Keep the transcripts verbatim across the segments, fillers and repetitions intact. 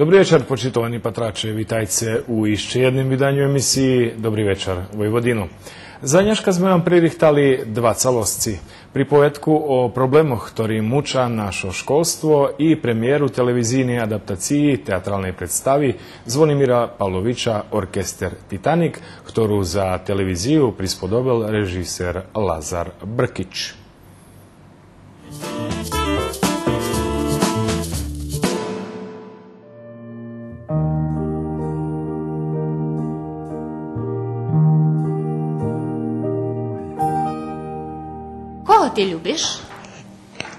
Добри вечар, почитовани патраче, витайце у ище єдним виданю емисиї Добри вечар, Войводино. За нєшка зме вам пририхтали два цалосци. Приповедку о проблемох хтори муча нашо школство и премиєру телевизийней адаптациї театралней представи Звонимира Павловича Оркестер Титаник, хтору за телевизию присподобел режисер Лазар Бркич. Кого ти любиш?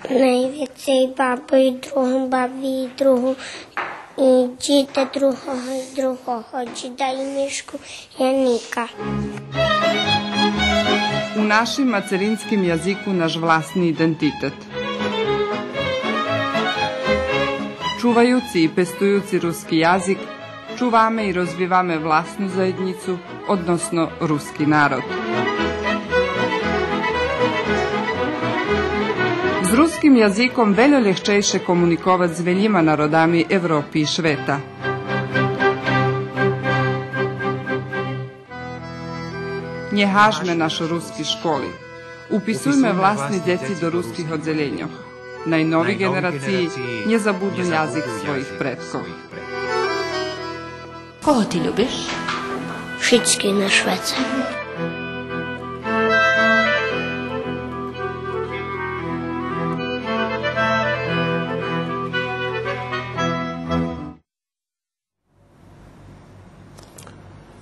Найвецей бабу и другу, бабу и другу, и дїда другого, и другого дїда, и мишку Яника. У нашим мацеринским язику наш власни идентитет. Чуваюци и пестуюци руски язик, чуваме и розвиваме власну заєднїцу, односно руски народ. З руским язиком вельо лєгчейше комуниковац з велїма народами Европи и швета. Нє гажме нашо руски школи. Уписуйме власни дзеци до руских оддзелєньох. Най нови ґенерациї нє забудну язик своїх предкох. Кого ти любиш? Шицких на швеце.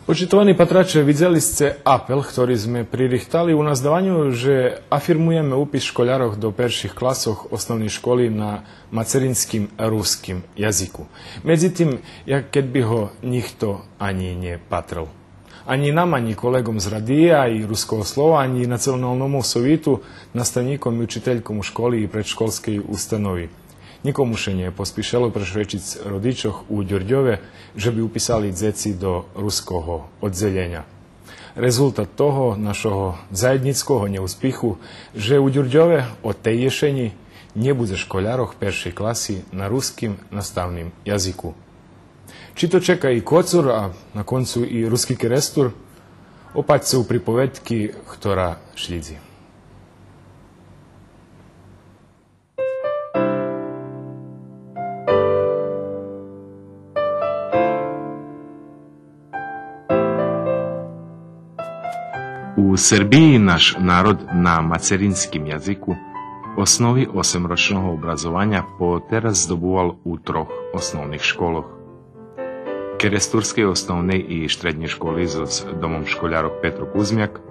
Почитовани патраче, видзели сце апел хтори зме пририхтали у наздаваню же афирмуєме упис школярох до перших класох основней школи на мацеринским руским язику. Медзитим, як кед би го нїхто анї нє патрел. Анї нам, анї колеґом з радия и Руского слова, анї Националному совиту, наставнїком и учительком у школи и предшколскей установи. Нїкому ше нє поспишело прешвечиц родичох у Дюрдьове же би уписали дзеци до руского оддзелєня. Резултат того нашого заєднїцкого нєуспиху же у Дюрдьове од тей єшенї нє будзе школярох першей класи на руским наставним язику. Чи то чека и Коцур, а на концу и Руски Керестур? Опатьце у приповедки хтора шлїдзи. У Сербиї наш народ на мацеринским язику основи осемрочного образованя потераз здобувал у трох основних школох: Керестурскей основней и штреднєй школи зоз домом школярох Петро Кузмяк,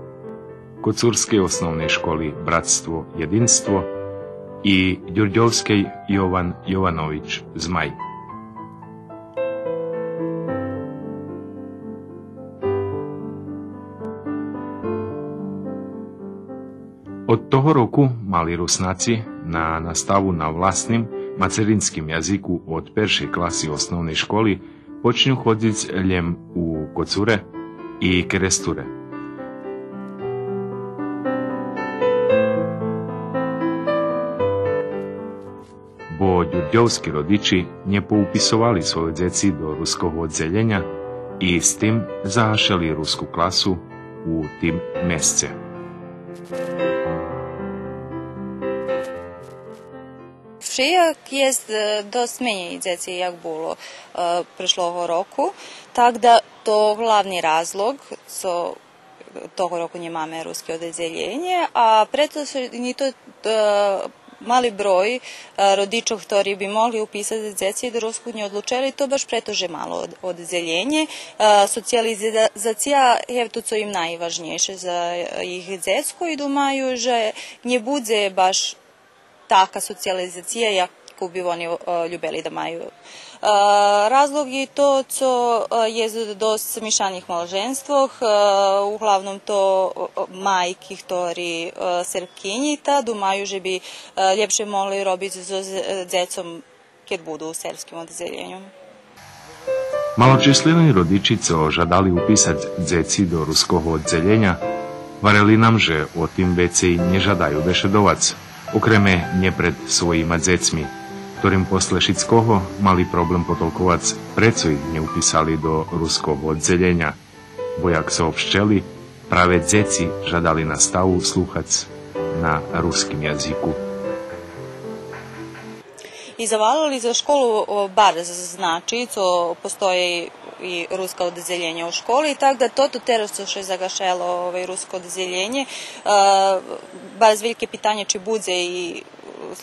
Коцурскей основней школи Братство, єдинство и Дюрдьовскей Йован Йованович Змай. Од того року мали Руснаци на наставу на власним мацеринским язику од першей класи основней школи почню ходзиц лєм у Коцуре и Керестуре. Бо дюрдьовски родичи нє поуписовали свойо дзеци до руского оддзелєня и з тим загашели руску класу у тим месце. Вшияк єст, е, досц менєй дзеци як було, е, прешлого року, так да то главни разлог цо того року нємаме руске оддзелєнє, а прето цо нє то, е, мали број, е, родичох хтори би могли уписац дзеци до руского нє одлучели, то баш прето же мало од-, оддзелєнє. Е, социялизация є то цо им найважнєйше за, е, їх дзецко и думаю же нє будзе баш така социялизация, яку би вони, е, любели да маю. Е, разлог є то цо, е, є досц мишаних малженствох, е, углавном то, е, майки хтори, е, Сербкинї, та думаю же би, е, лєпше могли робиц зоз, е, дзецом кед буду у сербским оддзелєню. Малочислени родичи цо жадали уписац дзеци до руского оддзелєня, гварели нам же о тим вецей нє жадаю бешедовац, окреме нє пред своїма дзецми. хторим после шицкого мали проблем потолковац прецо их нє уписали до руского оддзелєня, бо, як сообщели, праве дзеци жадали наставу слухац на руским язику. И завалили за школу, о, барз значи, цо постої и руске оддзелєнє у школи, так да тото тераз цо ше загашело, овай, руске оддзелєнє, е, барз вельке питанє чи будзе и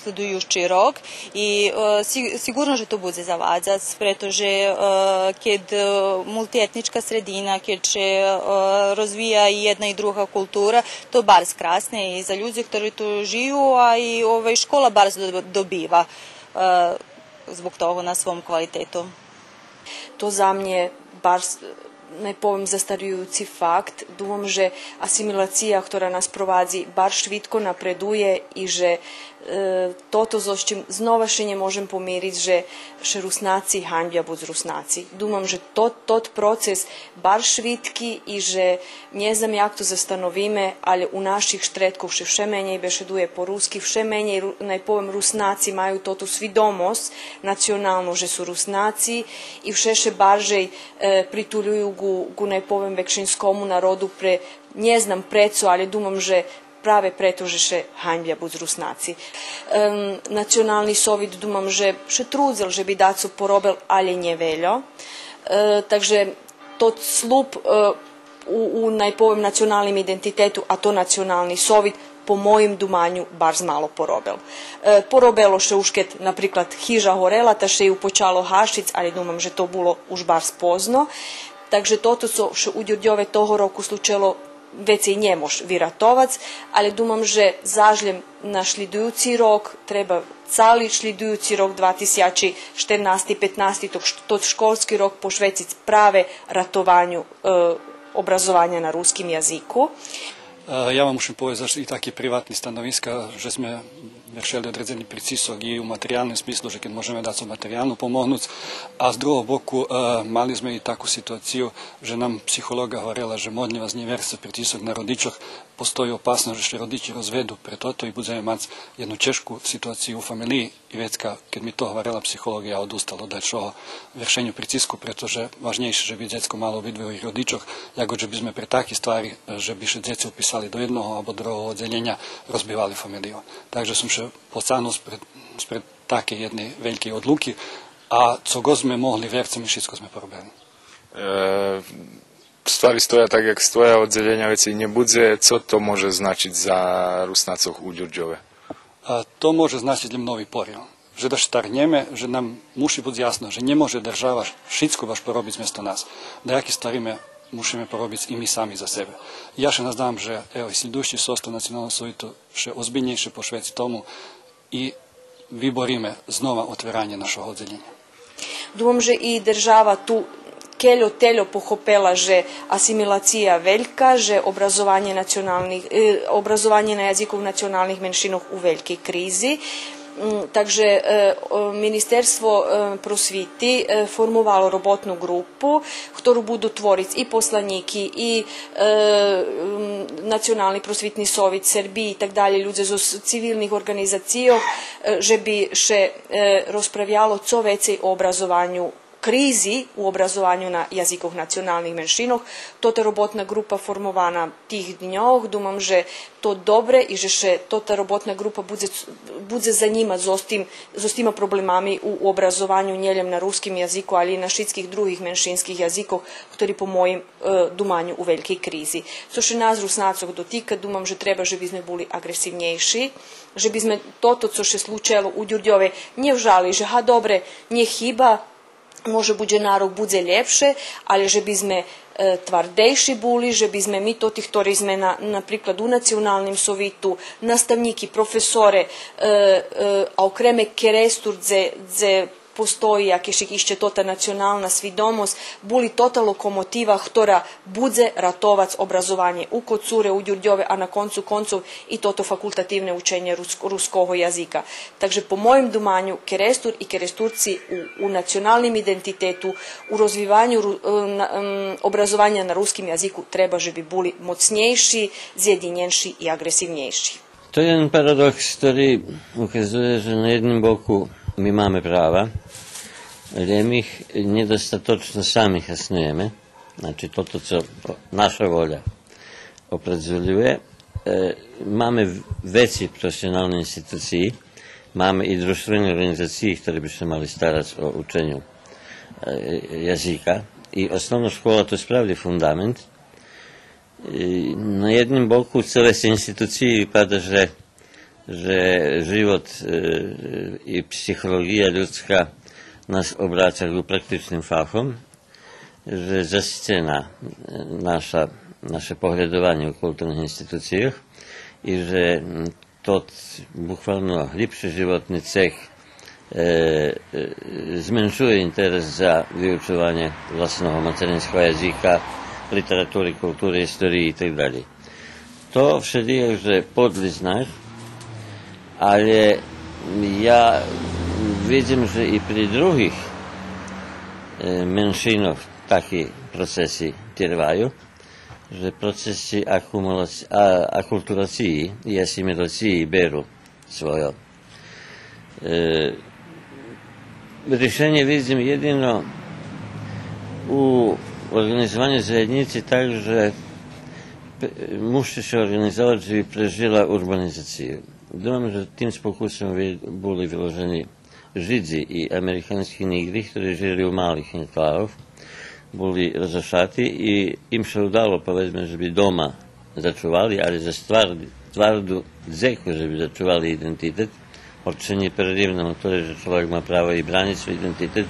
следуюци рок и, е, си-, сиґурно же то будзе завадзац, прето же, е, кед, е, мултиетничка средина, кед ше, е, розвия и єдна и друга култура, то барз красне и за людзох хтори ту жию, а и, овай, школа барз до-, добива, е, због того на свом квалитету. То за мнє барз, най повем, застарююци факт. Думам же асимилация хтора нас провадзи барз швидко напредує и же, е, тото зоз чим знова ше нє можем помириц же ше Руснаци ганьбя буц Руснаци. Думам же тот, тот процес барз швидки и же нє знам як то застановиме, алє у наших штредкох ше вше менєй бешедує по руски, вше менєй, Ру-, най повем, Руснаци маю тоту свидомосц националну же су Руснаци и вше ше баржей, е, притулюю ґу, ґу, най повем, векшинскому народу пре, нє знам прецо, алє думам же праве прето же ше ганьбя буц Руснаци. Ем, Национални совит, думам же ше трудзел же би дацо поробел, алє нє вельо. Е, так же тот слуп, е, у, у, най повем, националним идентитету, а то Национални совит, по моїм думаню, барз мало поробел. Е, поробело ше уж кед, наприклад, хижа горела, та ше ю почало гашиц, алє думам же то було уж барз позно. Так же тото цо ше у Дюрдьове того року случело, вецей нє мож виратовац, алє думам же заш лєм на шлїдуюци рок треба цали шлїдуюци рок, два тисячи штернасти петнасти, тот ш-, тот школски рок пошвециц праве ратованю, е, образованя на руским язику. Е, я вам мушим повесц заш и таки приватни становиска, же зме вершели одредзени прицисок и у материялним смислу, же кед можеме дацо материялно помогнуц, а з другого боку, е, мали зме и таку ситуацию же нам психолоґа гварела же модлїм вас, нє верзце прицисок на родичох, постої опасносц же ше родичи розведу пре тото и будземе мац єдну чежку ситуацию у фамелиї. И вецка, кед ми то гварела психолоґ, я одустал од дальшого вершеню прициску, прето же важнєйше же би дзецко мало обидвох родичох, як же би зме пре таки ствари, е, же би ше дзеци уписали до єдного або другого оддзелєня, розбивали фамелию. Так же сом ше поцагнул спред, спред такей єдней велькей одлуки, а цо ґод зме могли, верзце ми, шицко зме поробели. Е, ствари стоя так як стоя, оддзелєня вецей нє будзе. Цо то може значиц за Руснацох у Дюрдьове? А то може значиц лєм нови порив. Же да штарнєме, же нам муши буц ясно же нє може держава шицко баш поробиц зместо нас. Даяки ствари ми мушиме поробиц и ми сами за себе. Я ше наздавам же, ево, и шлїдуюци состав Националного совиту ше озбильнєйше пошвеци тому и вибориме знова отверанє нашого оддзелєня. Думам же и держава ту кельо-тельо похопела же асимилация велька, же образованє националних, е, образованє на язикох националних меншинох у велькей кризи. М, так же, е, о, Министерство, е, просвити, е, формовало роботну ґрупу, хтору буду твориц и посланїки, и, е, м, Национални просвитни совит Сербиї и так далєй, людзе зоз цивилних орґанизацийох, е, же би ше, е, розправяло цо вецей о образованю, кризи у образованю на язикох националних меншинох. Тота роботна ґрупа формована тих дньох. Думам же то добре и же ше тота роботна ґрупа будзе, будзе занїмац зоз тим, зоз тима проблемами у, у образованю нєлєм на руским язику, алє и на шицких других меншинских язикох, хтори по моїм, е, думаню у велькей кризи. Цо ше нас, Руснацох, дотика, думам же треба же би зме були аґресивнєйши, же би зме тото цо ше случело у Дюрдьове нє вжали же га добре, нє хиба, може буц же на рок будзе лєпше, алє же би зме, е, твардейши були, же би зме ми тоти хтори зме на, наприклад, у Националним совиту, наставнїки, професоре, е, е, а окреме Керестур, дзе, дзе постої якешик ище тота национална свидомосц, були тота локомотива хтора будзе ратовац образованє у Коцуре, у Дюрдьове, а на концу концох и тото факултативне ученє рус-, руского язика. Так же, по моїм думаню, Керестур и Керестурци у, у националним идентитету, у розвиваню ру-, е, на, ем, образованя на руским язику треба же би були моцнєйши, зєдинєнши и аґресивнєйши. To je jeden paradoks, ktorý ukazuje, že na jednom boku Ми маме права, лєм их нєдостаточно сами хаснуєме. Значи, тото цо наша воля опредзелює. Е, маме в-, вецей професионални институциї, маме и дружтвени орґанизациї, хтори би ше мали старац о ученю, е, язика. И основна школа то справди фундамент. И на єдним боку цале сей институциї випада же, же живот, е, и психолоґия людска нас обраца ку практичним фахом, же заситєна, е, наша, наше поглядованє у културних институцийох и же, м, тот буквално глїбши животни цех, е, е, зменшує интерес за виучованє власного материнского язика, литератури, култури, историї и так далєй. То вшелїяк же подлїзнах, але я видзим же и при других, е, меншинох таки процеси тирваю, же процеси акумулаци-, а, акултурациї и асимилациї беру свойо. Е, ришенє видзим єдино у орґанизованю заєднїци так же п-, муши ше орґанизовац же би прежила урбанизацию. Думам же тим спокусом ви-, були виложени Жидзи и американски нїґри, хтори жили у малих анклавох, були розошати и им ше удало, поведзме, же би дома зачували, але за ствар-, тварду дзеку же би зачували идентитет, гор ше нє переринало то же чловек ма право и браниц свой идентитет,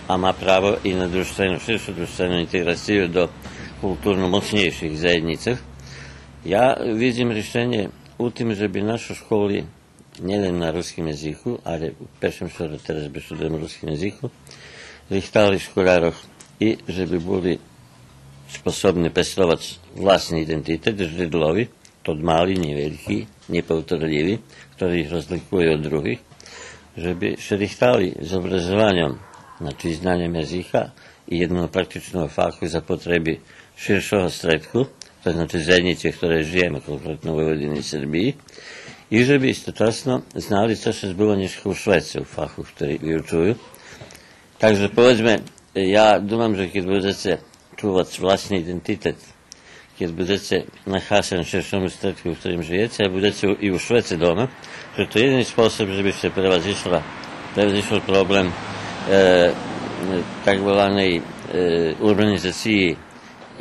а ма право и на дружтвену, ширшу дружтвену интеґрацию до културно моцнєйших заєднїцох. Я видзим ришенє у тим же би нашо школи нєлєм на руским язику, але у першим шору тераз бешедуєм о руским язику, рихтали школярох и же би були способни пестовац власни идентитет, жридлови, тот мали, нєвельки, нєповторлїви, хтори их розликує од других, же би ше рихтали з образованьом, значи, знаньом язика и єдного практичного фаху за потреби ширшого стредку, то значи заєднїци у хторей жиєме, конкретно у Войводини и Сербиї, и же би источасно знали цо ше збува нєшка у швеце, у фаху хтори виучую. Так же, поведзме, я думам же кед будзеце чувац власни идентитет, кед будзеце нахасен ширшому стредку у хторим жиєце, а будзеце у, и у швеце дома, же то єдини способ же би ше превазишла, превазишол проблем, е, так воланей, е, урбанизациї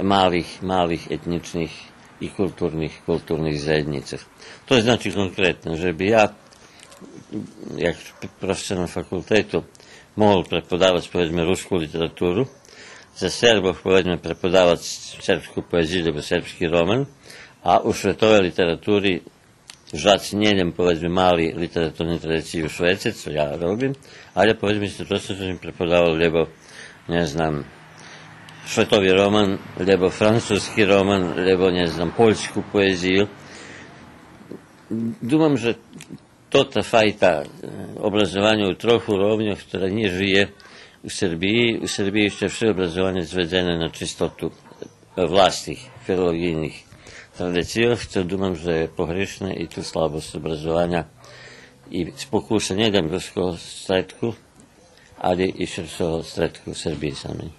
малих, малих етнїчних и културних, културних заєднїцох. То значи конкретно, же би я, як професор на факултету, могол преподавац, поведзме, руску литературу, за Сербох, поведзме, преподавац сербску поезию лєбо сербски роман, а у шветовей литератури жац нєлєм, поведзме, мали литературни традициї у швеце, цо я робим, але, поведзме, источасно сом им преподавал лєбо, нє знам, шветови роман, лєбо французки роман, лєбо, нє знам, польску поезию. Думам же тота файта, е, образованя у трох уровньох, хтора нє жиє у Сербиї. У Сербиї ище вше образованє зведзене на чистоту власних филолоґийних традицийох, цо думам же є погрешне и ту слабосц образованя и спокуса нєлєм руского стредку, але и ширшого стредку Сербиї самей.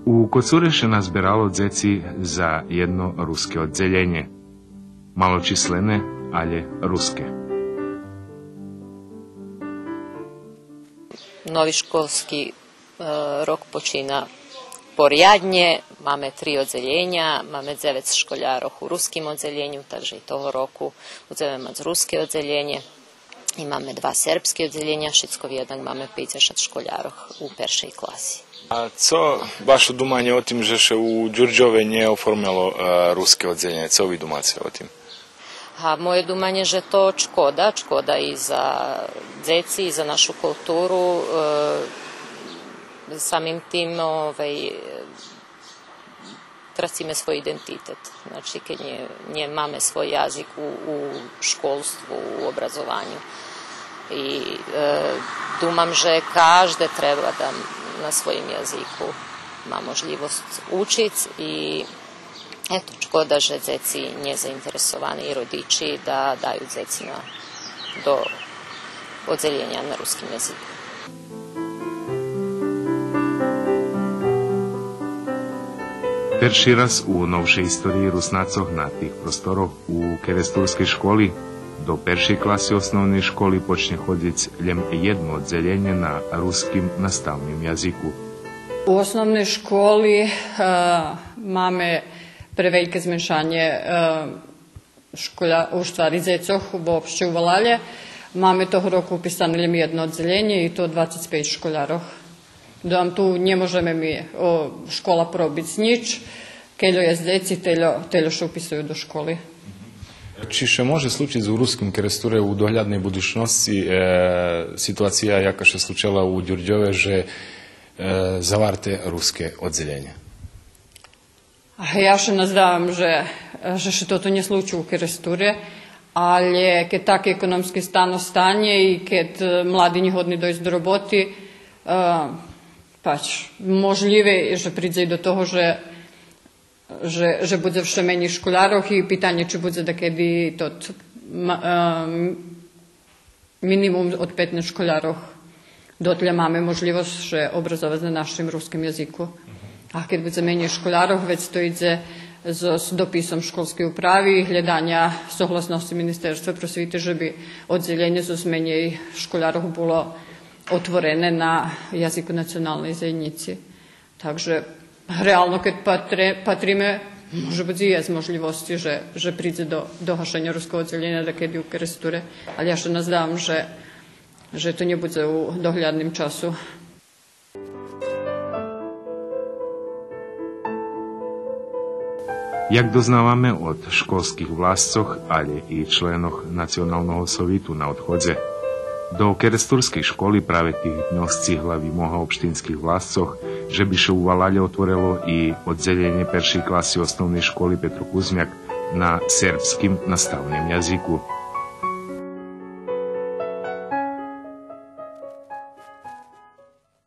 У Коцуре ше назберало дзеци за єдно руске оддзелєнє. Малочислене, але руске. Нови школски, е, рок почина поряднє. Маме три оддзелєня, маме дзевец школярох у руским оддзелєню, так же и того року будземе мац руске оддзелєнє. И маме два сербски оддзелєня, шицко вєднак маме пейдзешат школярох у першей класи. А цо вашо думанє о тим же ше у Дюрдьове нє оформело, е, руске оддзелєнє? Цо ви думаце о тим? А моє думанє же то чкода, чкода и за дзеци, и за нашу културу, е, самим тим, овай, трациме свой идентитет. Значи, кед нє, нє маме свой язик у, у школству, у образованю. И, е, думам же кажде треба да на своїм язику ма можлївосц учиц и Ето, шкода же дзеци нє заинтересовани и родичи да даю дзеци на, до оддзелєня на руским язику. Перши раз у новшей историї Руснацох на тих просторох у керестурскей школи до першей класи основней школи почнє ходзиц лєм єдно оддзелєнє на руским наставним язику. У основней школи, е, маме превельке зменшанє, е, школя-, у ствари дзецох, вообще у валалє. Маме того року уписане лєм єдно оддзелєнє и то двацец пейц школярох. Думам, ту нє можеме ми, о, школа поробиц нїч, кельо єст дзеци, тельо, тельо ше уписую до школи. Чи ше може случиц у Руским Керестуре у доглядней будучносци, е, ситуация яка ше случела у Дюрдьове, же, е, заварте руске оддзелєнє? А я ше наздавам же, же ше тото нє случи у Керестуре, алє кед таки економски стан останє и кед, е, млади нє годни дойсц до роботи, е, пач, можлїве же придзе и до того же, же, же будзе вше менєй школярох и питанє чи будзе дакеди тот м-, е, минимум од петнац школярох. Дотлє маме можлївосц ше образовац на нашим руским язику. А кед будзе менєй школярох, вец то идзе з, з дописом школскей управи и глєданя согласносци Министерства просвити же би оддзелєнє з менєй школярох було отворене на язику националней заєднїци. Так же, реално, кед патре-, патриме, може буц и єст можлївосци же, же придзе до, до гашеня руского оддзелєня дакеди у Керестуре, алє я ше наздавам же, же то нє будзе у доглядним часу. Як дознаваме од школских власцох, алє и членох Националного совиту на одходзе, до керестурскей школи праве тих дньох сцигла вимога општинских власцох же би ше у валалє отворело и оддзелєнє першей класи Основней школи „Петро Кузмяк” на сербским наставним язику.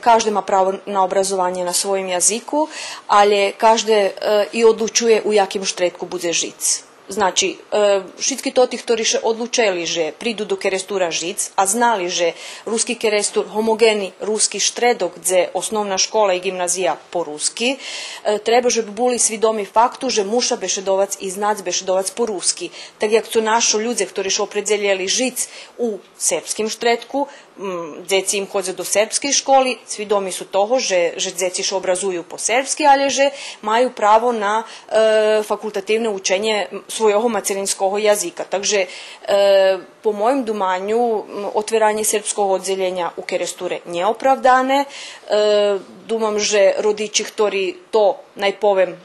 Кажде ма право на образованє на своїм язику, алє кажде, е, и одлучує у яким штредку будзе жиц. Значи, е, шицки тоти хтори ше одлучели же приду до Керестура жиц, а знали же Руски Керестур гомоґени руски штредок, дзе основна школа и ґимназия по руски, е, треба же би були свидоми факту же муша бешедовац и знац бешедовац по руски. Так як цо нашо людзе хтори ше опредзелєли жиц у сербским штредку, м, дзеци им ходза до сербскей школи, свидоми су того же, же дзеци ше образую по сербски, алє же маю право на, е, факултативне ученє, м, свойого мацеринского язика. Так же, е, по моїм думаню, м, отверанє сербского оддзелєня у Керестуре нє оправдане. Е, думам же родичи хтори то, най повем,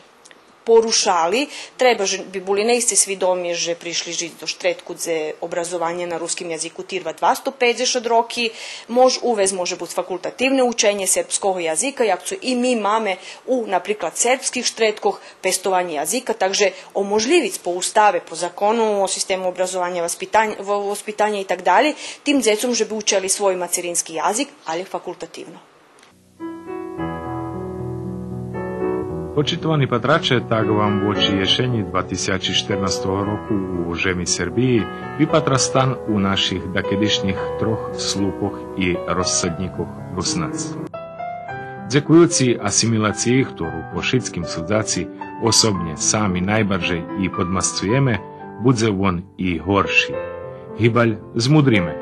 порушали, треба же би були наисце свидоми же пришли жиц до штредку дзе образованє на руским язику тирва двасто пейдзешат роки, мож увесц, може буц, факултативне ученє сербского язика, як цо и ми маме у, наприклад, сербских штредкох пестованє язика, так же оможлївиц по уставе, по закону о систему образованя, воспитанє, во-, воспитанє и так далєй, тим дзецом же би учели свой мацерински язик, алє факултативно. Почитовани патраче, так вам вочи єшенї два тисячи штернастого року у жеми Сербиї випатра стан у наших дакедишнїх трох слупох и розсаднїкох руснацтва. Дзекуюци асимилациї, хтору по шицким судзаци, особнє сами найбаржей и подмасцуєме, будзе вон и горши. Гибаль змудриме,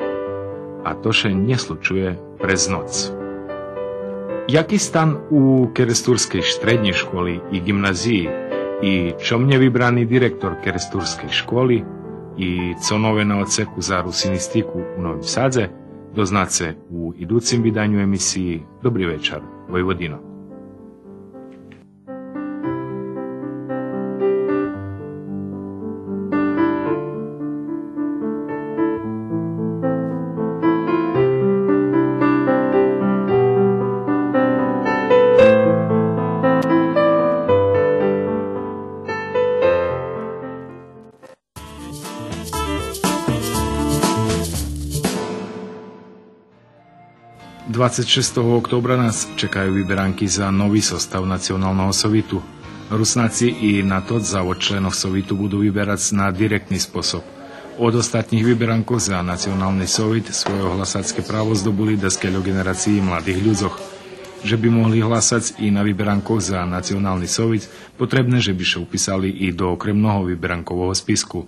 а то ше нє случує през ноц. Яки стан у керестурскей штреднєй школи и ґимназиї, и чом нє вибрани директор керестурскей школи, и цо нове на одсеку за русинистику у Новим Садзе, дознаце у идуцим виданю емисиї Добри вечар, Войводино. Двацец шестого октобра нас чекаю виберанки за нови состав Националного совиту. Руснаци и на тот завод членох Совиту буду виберац на директни способ. Од остатнїх виберанкох за Национални совит свойо гласацке право здобули даскельо ґенерациї младих людзох. Же би могли гласац и на виберанкох за Национални совит, потребне же би ше уписали и до окремного виберанкового списку.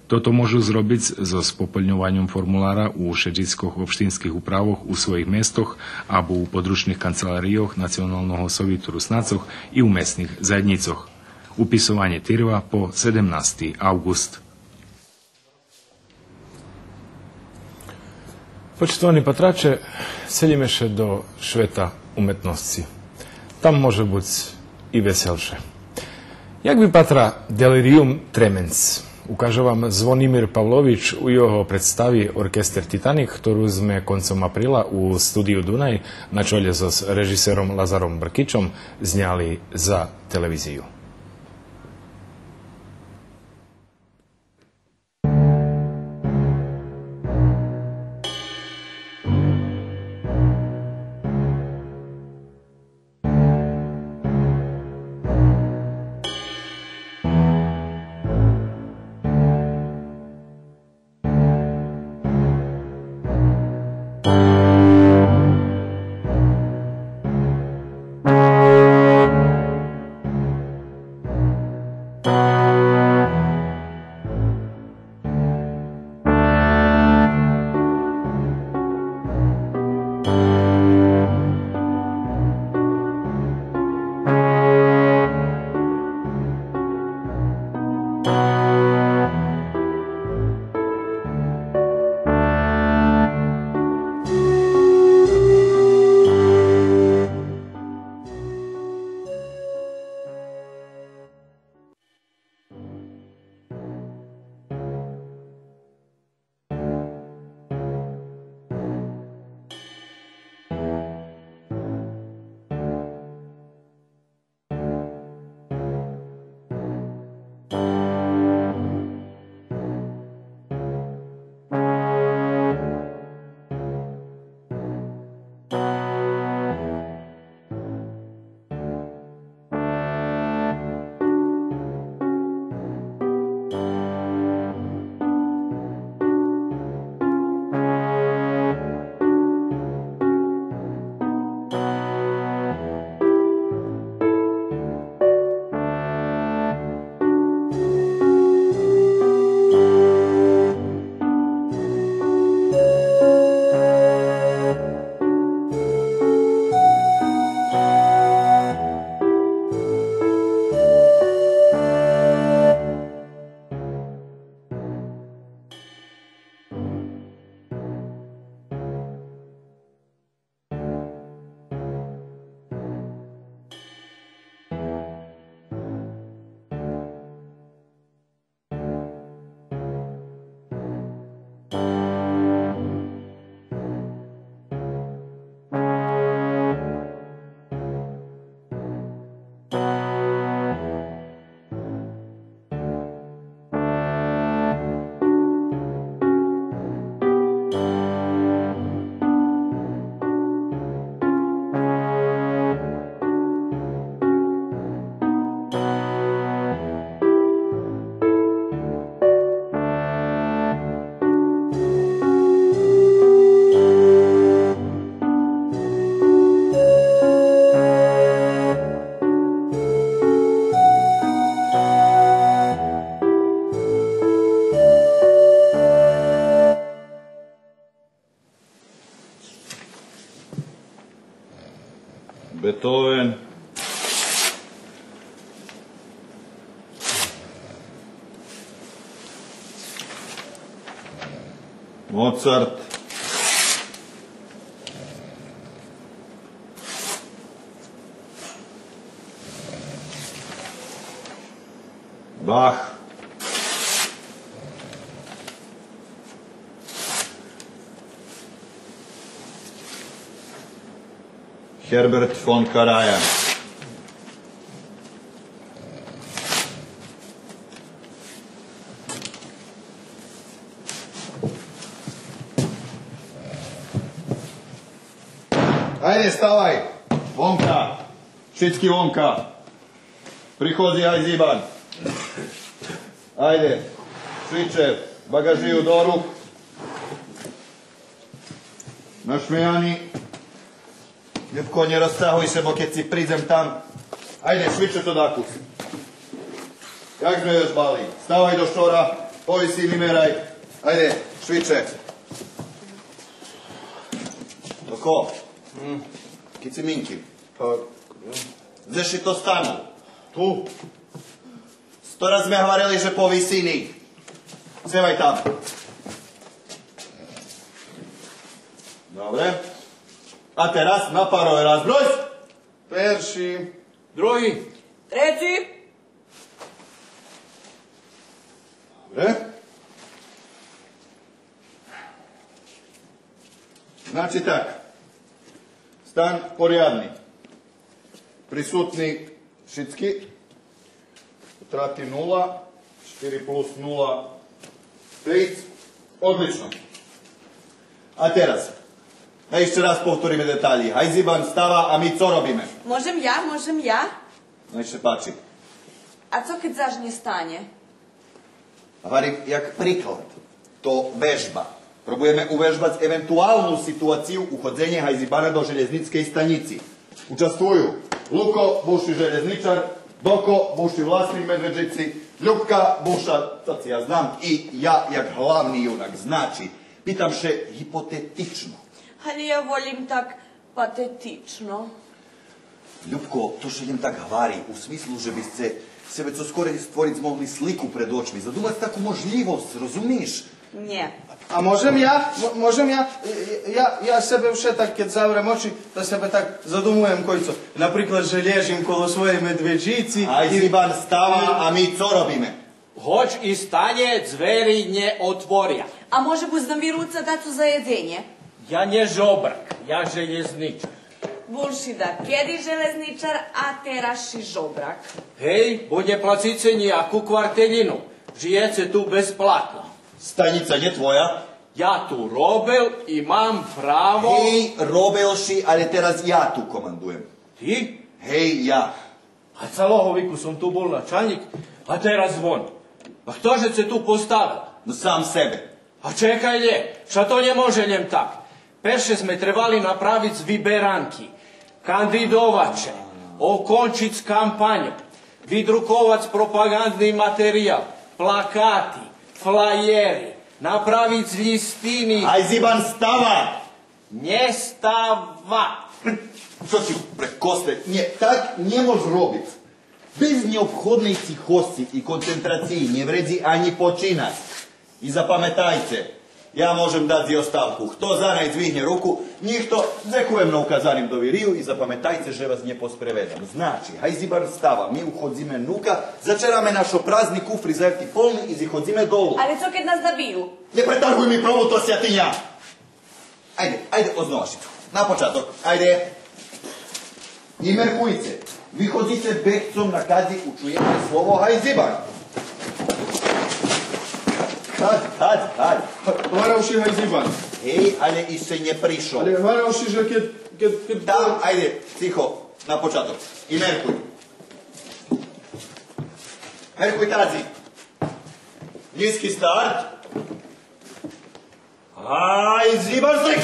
Тото можу зробиц зоз пополньованьом формулара у шедзицкох општинских управох у своїх местох або у подручних канцеларийох Националного совиту Руснацох и у месних заєднїцох. Уписованє тирва по седемнасти авґуст. Почитовани патраче, селїме ше до швета уметносци. Там може буц и веселше. Як випатра делириюм тременц, укаже вам Звонимир Павлович у його представи Оркестер Титаник, хтору зме концом априла у Студию Дунай на чолє зоз режисером Лазаром Бркичом зняли за телевизию. Бетовен, Моцарт, Бах, Херберт фон Караян. Айде, ставай! Вонка! Шицки вонка! Приходзи, гай, Зибан. Айде, швидше, багажию до рук. Нашмеяни. Любко, нє розтягуй ше, бо кед ци придзем там. Айде, швидше то дакус. Як зме вежбали? Ставай до шора, повисини мерай. Айде, швидше. Доко? М. Кед ци минки. Па, дзе ши то станул? Ту. Сто раз зме гварели же по висини. Сцевай там. Добре. А тераз на парове розбройц. Перши. Други. Треци. Добре. Значи так. Стан порядни. Присутни шицки. Утрати нула. Штири плюс нула. Пейц. Одлично. А тераз, да ище раз повториме деталї. Гай, Зибан, става, а ми цо робиме? Можем я, можем я. Най ше пачи. А цо кед заш нє стане? Гварим як приклад. То вежба. Пробуєме увежбац евентуалну ситуацию уходзенє гай Зибана до желєзницкей станїци. Участвую Луко, бувши желєзничар, Доко, бувши власник Медведжици, Любка, бувша, то ци я знам, и я як главни юнак. Значи, питам ше гипотетично. Алє я волїм так патетично. Любко, то ше лєм так гвари, у смислу же би сце себе цо скорей створиц змогли слику пред очми, задумац таку можлївосц, розумиш? Нє. А можем я? М-, можем я? Я, я себе вше так, кед заврем очи, та себе так задумуєм койцо. Наприклад, же лєжим коло своєй медведжици. Гай, Зибан, става, а ми цо робиме? Гоч и стане, дзвери нє отворя. А може буц нам вируца дацо за єдзенє? Я нє жобрак, я желєзничар. Бул ши дакеди желєзничар, а тераз ши жобрак. Гей, бо нє плацице нїяку квартелїну. Жиєце ту безплатно. Станїца нє твоя? Я ту робел и мам право. Гей, робел ши, алє тераз я ту командуєм. Ти? Гей, я. А цалого вику сом ту бул началнїк, а тераз вон. А хто же це ту поставел? Но, сам себе. А чекай лєм, ша то нє може лєм так. Перше зме требали направиц виберанки, кандидовац ше, окончиц кампаню, видруковац пропагандни материял, плакати, флаєри, направиц лїстини. Гай, Зибан, става! Нє става! Цо ци прекосте? Нє, так нє мож робиц. Без нєобходней тихосци и концентрациї нє вредзи анї починац. И запаметайце, я можем дац и оставку. Хто за, най звигнє руку, нїхто, дзекуєм на указаним довирию и запаметайце же вас нє поспреведам. Значи, гай, Зибан, става, ми уходзиме нука, зачераме нашо празни куфри за ефти полни и зиходзиме долу. Алє цо кед нас набию? Нє претаргуй ми прову, то святиня! Айде, айде, ознова шицко. На початок, айде. Нє меркуйце. Виходзице бегцом на кадзи учуєце слово гай, Зибан. Кадз, кадз, кадз. Гварел ши гай, Зибан. Гей, алє ище нє пришол. Алє гварел ши же кед, кед, кед... Да, айде, тихо, на початок. И меркуй. Меркуй, кадзи. Нїзки старт. Гай, Зибан, стрик!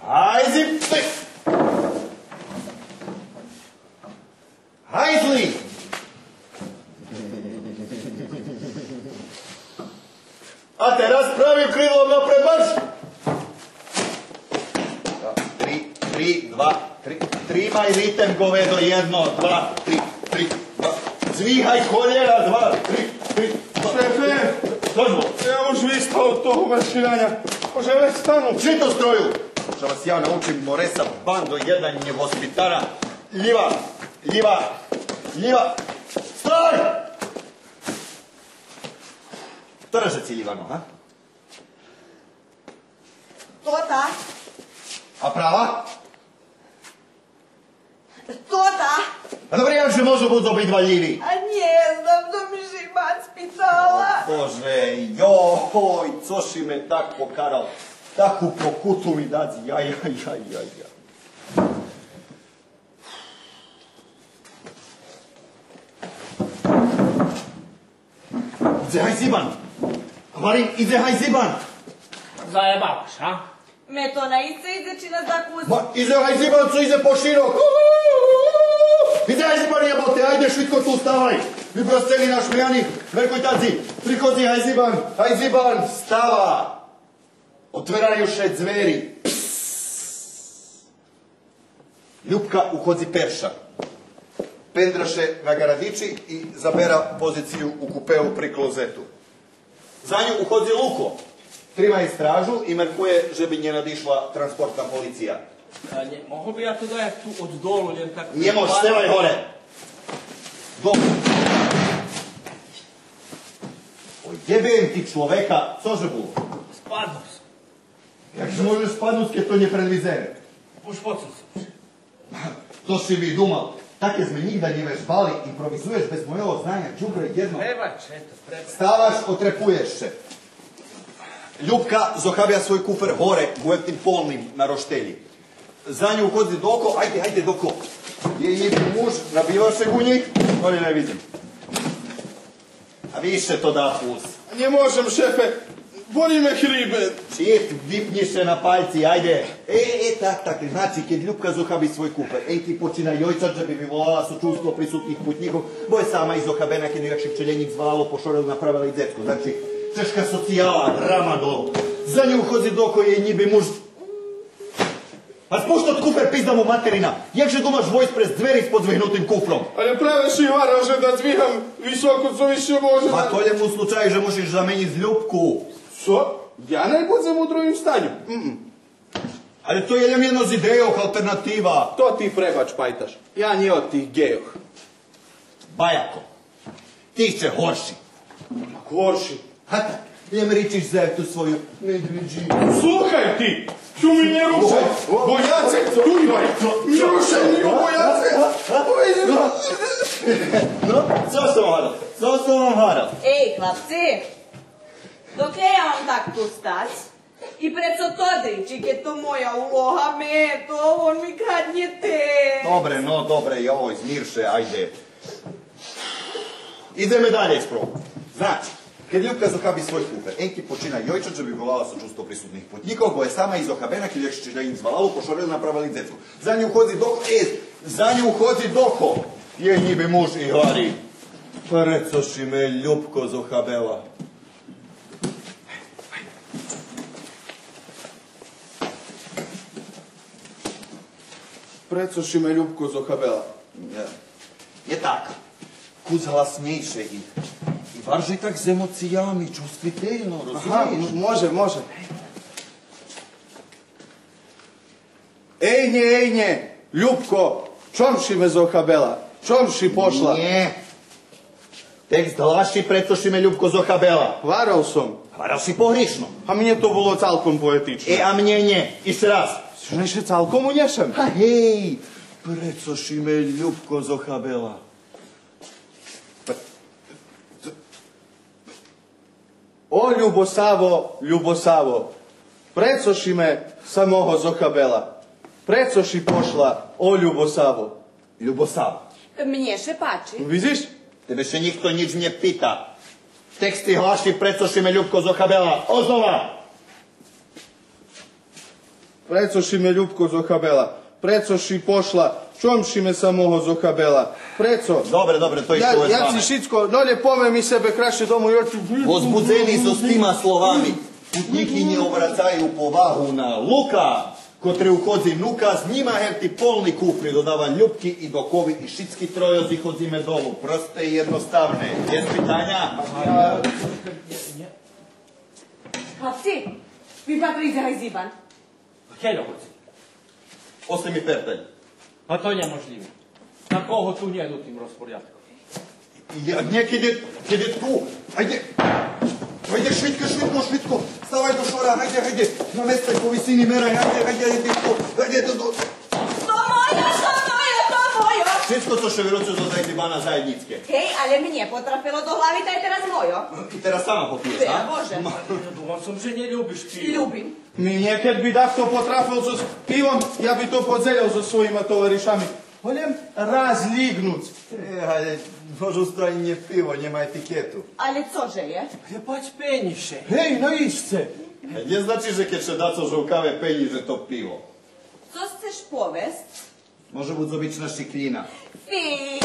Гай, Зиб, стрик! Гай, зли! А тераз правим крилом напред, марш! Три, три, два, три. Тримай ритем, говедо, єдно, два, три, три, два. Звигай колєна, два, три, три, два. Шефе! Дозвол. Я уж вистав од того маршираня. Може вец стану? Жи до строю! Ше вас я научим, мореса, бандо єдна нєвоспитана. Лїва, лїва, лїва. Стой! Хтора же ци лїва нога? Тота. А права? Тота. А добре, як же можу буц обидва лїви? А нє знам, то ми шимат спитала. О, Боже, йой, цо ши ме так покарал? Таку покуту ми дац, яй, яй, яй, яй, яй. Идзе гайзибан! Гварим, идзе гайзибан! Заєбаваш, а? Ме то наисце идзе чи нас да кус? Ма, идзе гайзибан, цо идзе по широк! Идзе гайзибан, єботе, айде швидко ту, ставай! Вибросцени, нашмияни, веркуйтадзи, приходзи гайзибан, гайзибан, става! Отвераю ше дзвери. Пс! Любка уходзи перша. Пендра ше на ґарадичи и забера позицию у купеу при клозету. За ню уходзи Луко. Тримає стражу и меркує же би нє надишла транспортна полиция. А нє могол би я то дац ту од долу, лєм так... Нє мож, ставай горе. Добре. О, єбем ти чловека, цо же було? Спаднув сом. Як же можеш спаднуц, кед то нє предвидзене? Уж почул сом. То ши би думал, таке зме нїґда нє вежбали, импровизуєш без мойого знаня, дюбре єдно. Пребач, ето, пребач. Ставаш, отрепуєш ше. Любка зохабя свой куфер горе, бо є тим полним на роштелї. За ню уходзи Доко, айде, айде, Доко. Єй, єй муж, набива ше у нїх, горе нє видзим. А више то дакус. Нє можем, шефе, боли ме хрибет. Чит, випнїш ше на пальци, айде. Е, е, так, так, значи, кед Любка зохаби свой куфер, ей ти почина йойчац же би виволала сочувство присутних путнїкох, бо є сама и зохабена, кед ю якшик челєнїк звалало, пошорел, направела и дзецко. Значи, чежка социяла, драма долу. За ню уходзи Доко, єй нїби муж. Ма спущ тот куфер, пизда му материна! Як же думаш войсц през дзвери з подзвигнутим куфром? Але праве ши гварел же да дзвигам високо, цо више може. Ма то лєм у случаю же мушиш заменїц Любку. Цо? Я най будзем у другим станю. М-м. Але то є лєм єдно з идейох, алтернатива. То ти пребач, пайташ. Я нє од тих ґейох. Баяко, ти ище горши. Горши? Га так, лєм ричиш за ту свою медведжину. Слухай ти! Ту ми нє рушай! Бояцек, ту ми! Нє рушай ми, бояцек! Но, цо сом вам гварел? Цо сом вам гварел? Ей, хлапци! Докля я мам так ту стац? И прецо тот ричи, кед то моя улога, ме, то вон ми краднє те. Добре, но, добре, йой, змир ше, айде. Идземе далєй з пробом. Значи, кед Любка зохаби свой куфер, ей ти почина йойчац же би виволала сочувство присутних путнїкох, бо є сама и зохабена, кед ю якшик челєнїк звалало, пошорел, направела и дзецко. За ню уходзи Доко, е, за ню уходзи Доко. Єй нїби муж и гвари: Прецо ши ме Любко зохабела? Прецо ши ме Любко зохабела? Нє. Нє так. Кус гласнєйше и, и баржей так з емоциями, чувствительно, розумиш? Ага, м-, може, може. Ей нє, ей нє, Любко, чом ши ме зохабела? Чом ши пошла? Нє. Текст глаши: Прецо ши ме Любко зохабела? Гварел сом. Гварел ши погришно. А мнє то було цалком поетично. Е, а мнє нє. Ище раз. Же ше цалком унєшем. А гей, прецо ши ме Любко зохабела? О, Любосаво, Любосаво, прецо ши ме самого зохабела? Прецо ши пошла, о, Любосаво? Любосаво. Мнє ше пачи. Видзиш? Тебе ше нїхто нїч нє пита. Тексти глаши: Прецо ши ме Любко зохабела? Ознова! Прецо ши ме Любко зохабела? Прецо ши пошла? Чом ши ме самого зохабела? Прецо? Добре, добре, то ище... Я, я ци шицко, но, лєм повем ми себе красше дома, я ци... Возбудзени зоз тима словами, путнїки нє обрацаю повагу на Лука, котри уходзи нука, знїма гевти полни куфри, додава Любки и Докови и шицки тройо зиходзиме долу. Просте и єдноставне. Єст питаня? Хлапци, випатруйте гайзибан. Хельо, хоци. Осте ми перталь. Па то нєможлїве. Такого ту нєт у тим розпорядку. Як нє, кед є, кед є ту. Гайде. Гайде, швидко, швидко, швидко. Ставай до шора, гайде, гайде. На месце по висини мерай, гайде, гайде, гайде, гайде, до, до. То моє, то моє, то моє. Шицко цо ше вироци зоз гайзибана заєднїцке. Гей, але мнє потрафело до глави, та є тераз мойо. И тераз сама попиєш, а? Боже. Ма. Думал сом же нє любиш пиво. Любим. Мнє кед би дахто потрафел зоз пивом, я би то подзелєл зоз своїма товаришами. Голєм раз лїґнуц. Е, але може у страни нє пиво, нєма етикету. Але цо же є? Але пач пенї ше. Гей, наисце. Е, нє значи же кед ше дацо жовкаве пенї, же то пиво. Цо сцеш повесц? Може буц обична шикрїна. Фи!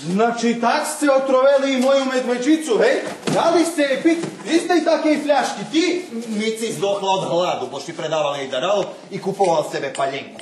Значи так сце отровели и мою медведжицу, гей? Дали сце єй пиц з истей такей фляшки, ти? Ми ци здохла од гладу, бо ши предавал єй дарал и куповал себе палєнку.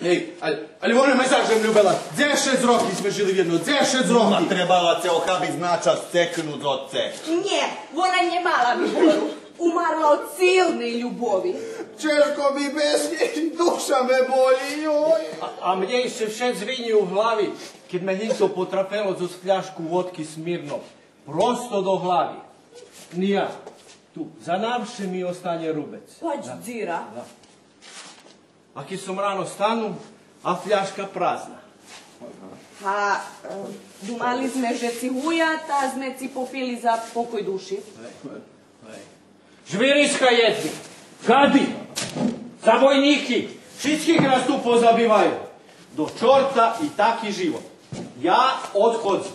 Гей, але, але вона ме заш любела. Дзешец роки зме жили вєдно, дзешец роки. Ма требала цо охабиц на час цекнуц од цех. Нє, вона нє мала вибору. Умарла од силней любови. Чежко ми без нєй, душа ме болї, йой. А, а мнє ище вше дзвенї у глави, кед ме лїто потрафело зоз фляшку водки Смирнов. Просто до глави. Ня, ту, за навше ми останє рубец. Пач, дзира. Да. А кед сом рано стану, а фляшка празна. Па, е, думали зме же ци гуя, та зме ци попили за покой души. Жвириска єдни, гади, забойнїки, шицких нас ту позабиваю. До чорта и таки живот. Я одходзим.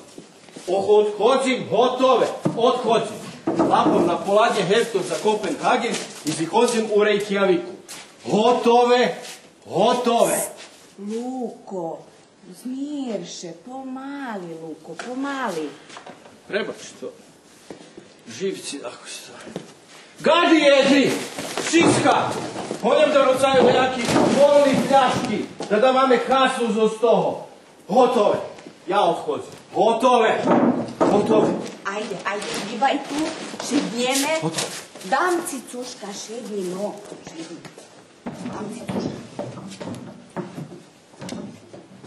Ох-, одходзим, готове, одходзим. Лапом на поладє гевтох за Копенгаген и зиходзим у Рейкявику. Готове, готове. Луко, змир ше, помали, Луко, помали. Пребач, то живци, ако сце. Гади єдни! Шицка! Голєм да роцаю даяки полни фляшки, да даваме касу зоз того. Готове. Я одходзим. Готове. Готове. Айде, айде, гибай ту, шеднєме. Готове. Дам ци цошка, шедни, но. Шедни. Дам ци цошка.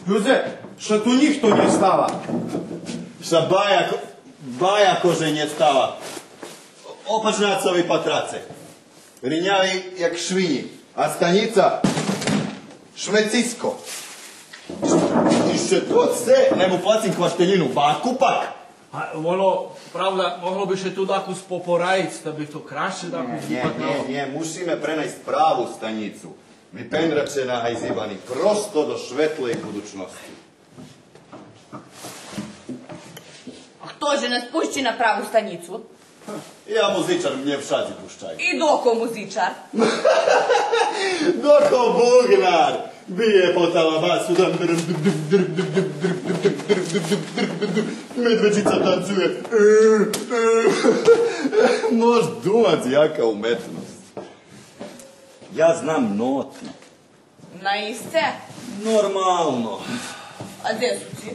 Люде, ше ту нїхто нє става. Ше баяко, баяко же нє става. Опач на цо ви патраце. Риняви як швинї, а станїца шмециско. Ище то сце, небо плацим хваштелїну, баку пак. А воно, правда, могло би ше ту дакус попораїц, та би то красше дакус випатрало. Нє, нє, нє, мушиме пренайсц праву станїцу. Випендраче на гайзибани, просто до шветлей будучносци. А хто же нас пущи на праву станїцу? Я музичар, мнє вшадзи пущаю. И доко музичар? Доко бубнар биє по талабасу, там медведжица танцує. Мож думац яка уметносц. Я знам ноти. Наисце? Нормално. А дзе су ци?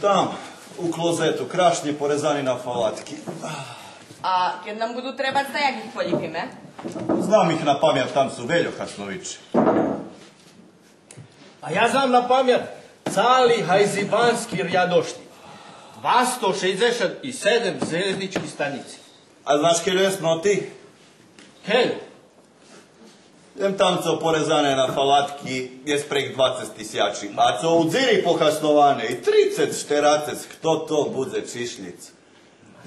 Там, у клозету, крашнє порезани на фалатки. А кед нам буду требац, та як их полїпиме? Знам их на памят, там су вельо хасновише. А я знам на памят цали гайзибански рядошнїк. Двасто шейдзешат и седем желєзнїчки станїци. А знаш кельо єст ноти? Кельо? Лєм там цо порезане на фалатки єст преґ двацец тисячи, а цо у дзири похасноване и трицец, штерацец, хто то будзе чишлїц?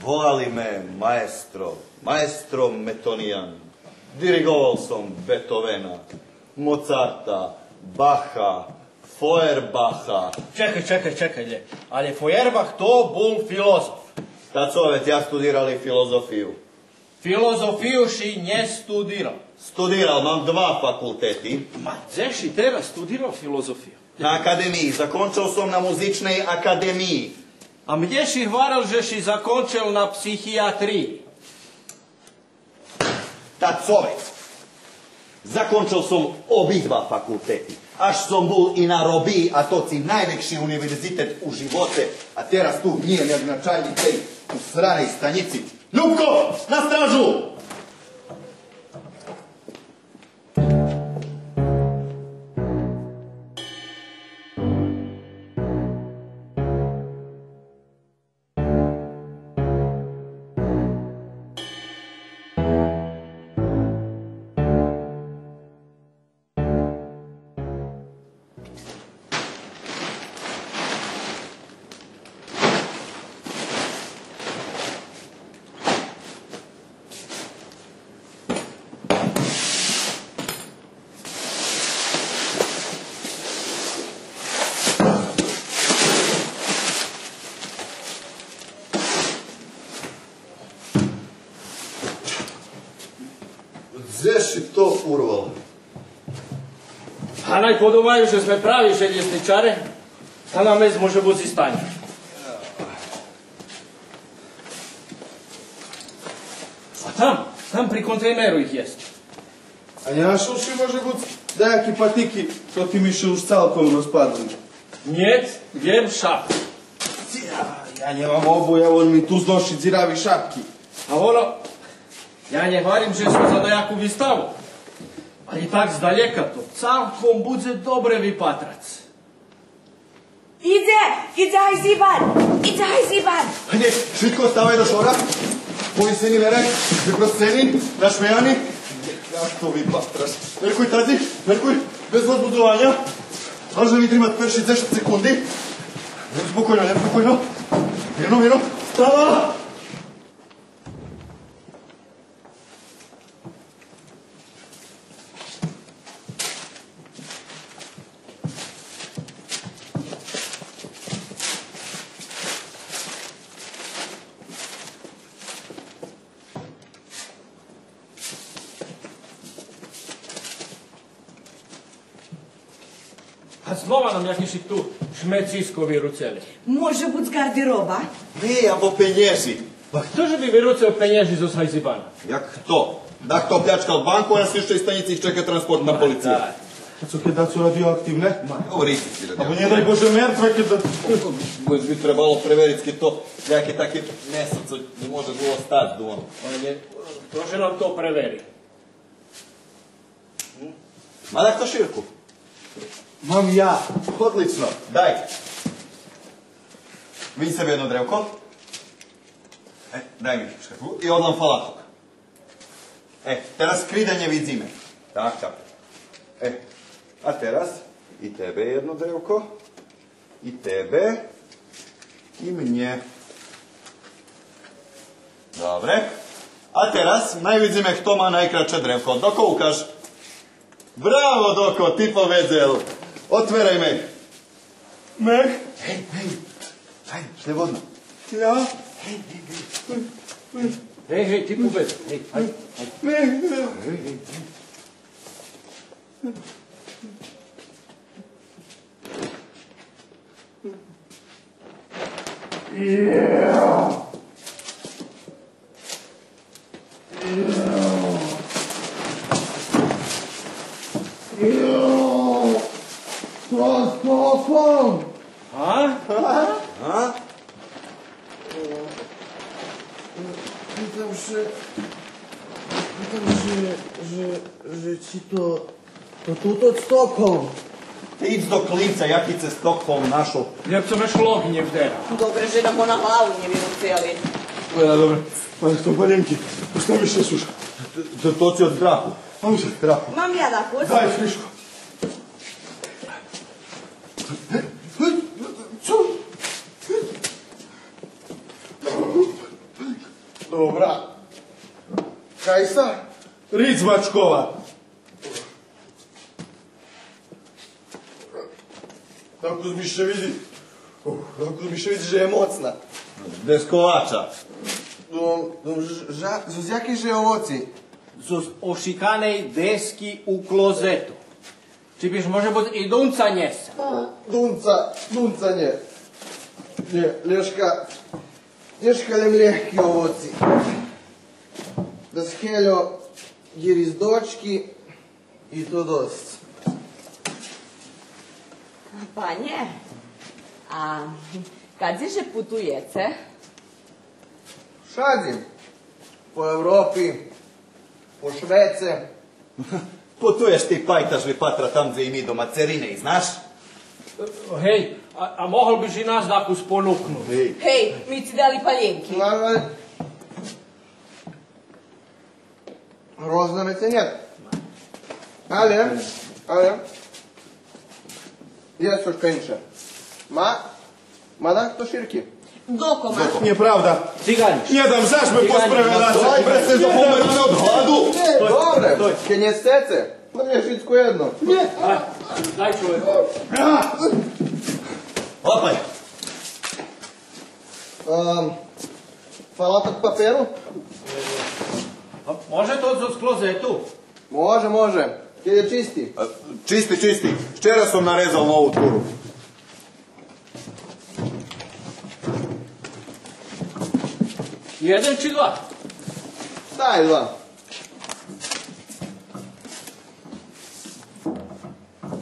Волали ме маестро, маестро Метониян. Дириґовал сом Бетовена, Моцарта, Баха, Фоєрбаха. Чекай, чекай, чекай, лє. Але Фоєрбах то бул филозоф. Та цо, вец я студирал и филозофию. Филозофию ши нє студирал? Студирал, мам два факултети. Ма дзе ши тераз студирал филозофию? На академиї. Закончел сом на музичней академиї. А мнє ши гварел же ши закончел на психиятриї. Та цо вец? Закончел сом обидва факултети. Аж сом бул и на робиї, а то ци найвекши универзитет у живоце, а тераз ту нє як началнїк, цей у сраней станїци. Любко, на стражу! Дзе ши то урвал? А най подумаю же зме прави желєзничаре, та нам мез може буц и стане. А там, там при контейнеру их єст. А нє нашол ши може буц даяки патики, тоти ми ше уж цалком розпаду. Нєт, лєм шапку. Я, я нємам обув, он ми ту зноши дзирави шапки. А воно, я нє гварим же су за даяку виставу. Али так здалєка то цалком будзе добре випатрац. Идзе, идзе гайзибан, идзе гайзибан. Гайде, швидко ставай до шора. Повисени, мерай, випросцени, нашмеяни. Як то випатраш? Меркуй, тази, меркуй, без возбудзованя. Може ми тримац перши дзешец секунди. Спокойно, спокойно. Мирно, мирно. Става! А знова нам якишик ту шмециско вируцели. Може буц гардероба? Нє, або пенєжи. Па хто же би вируцел пенєжи зоз гайзибана? Як хто? Дахто плячкал банку, а на слїдучей станїци их чека транспортна полиция. Так. А цо кед дацо радиоактивне? Ма, говори ти си радиоактивне. Або нє дай Боже мертве кед да... Вец би требало превериц кед то нєяке таке месо цо нє може було стац дома. Ма нє, хто же нам то превери? Ма дахто ширку? Мам я. Одлично. Дай. Винь себе єдно древко. Е, дай ми шкатулку. И одлам фалаток. Е, тераз скри да нє видзиме. Так, так. Е, а тераз и тебе єдно древко. И тебе. И мнє. Добре. А тераз най видзиме хто ма найкратше древко. Доко, укаж. Браво, Доко, ти поведзел. Отверай мех. Мех? Гей, гей. Гей, шлєбодно. Я? Гей, гей, ти поведзел. Гей, гей, гей. Мех. Гей, гей, гей. Со Стоком! А? А? Питам ше, питам ше, же, же чи то То тот Стокхолм. Та идз до клинца, яки цо Стокхолм нашол. Як цо вец логнє вдера. Добре же да го на главу нє вируцели. Е, добре. Ма то палєнки. Оставиш ше суша. То, то ци од страху. Мам ше страху. Мам я дакус. Дай, фришко. Цо? Добра. Кайса? Рицмачкова. Дакус ми ше видзи, ух, дакус ми ше видзи же є моцна. Десковача. Но, но, ж-, жа-, зоз якей же овоци? Зоз ошиканей дески у клозету. Чи биш може буц и дунца нєсца? Дунца, дунца нє. Нє, лєшка, лєшка лєм лєгки овоци. Дас гельо, дїриздочки, и то досц. Панє, а кадзи же путуєце? Шадзи. По Европи, по швеце. Путуєш ти, пайташ, випатра там дзе и ми дома, цериней, знаш? Гей, а, а могол биш и нас дакус понукнуц? Гей. Гей, ми ци дали палєнки. Ма, ма. Грозна вец нє. Але, але, єст цо шкенше. Ма, ма дахто ширки. Доко ма. Нє правда. Цигани. Нє дам, заш ме посправя. Добре, сце запомерани од гладу. Нє, добре. Кед нє сцеце, но мнє шицко єдно. Нє. Дай, дай, човек. Опай. Ем, фалаток паперу? А може то з, з клозету? Може, може. Кед є чисти? А, чисти, чисти. Вчера сом нарезал нову туру. Єден чи два? Дай два.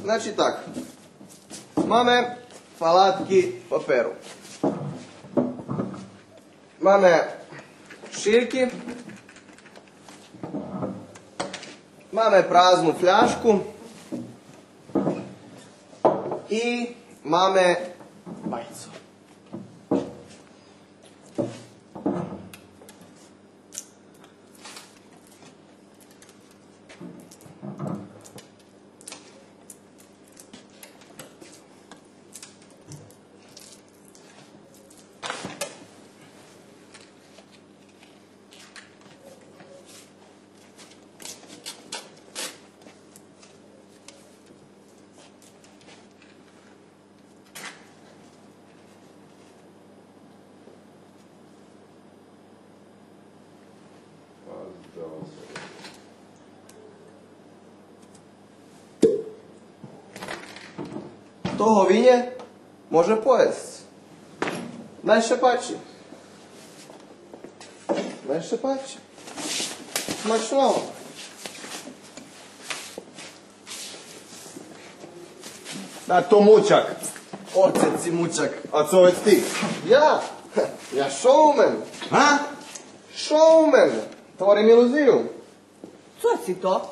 Значи так. Маме фалатки паперу. Маме шильки. Маме празну фляжку. И маме байцо. Хто го винє, може поєсц. Най ше пачи. Най ше пачи. Смачно. А то Мучак. Оцец ци Мучак. А цо вец ти? Я? Я шоумен. А? Шоумен. Творим илузию. Цо ци то?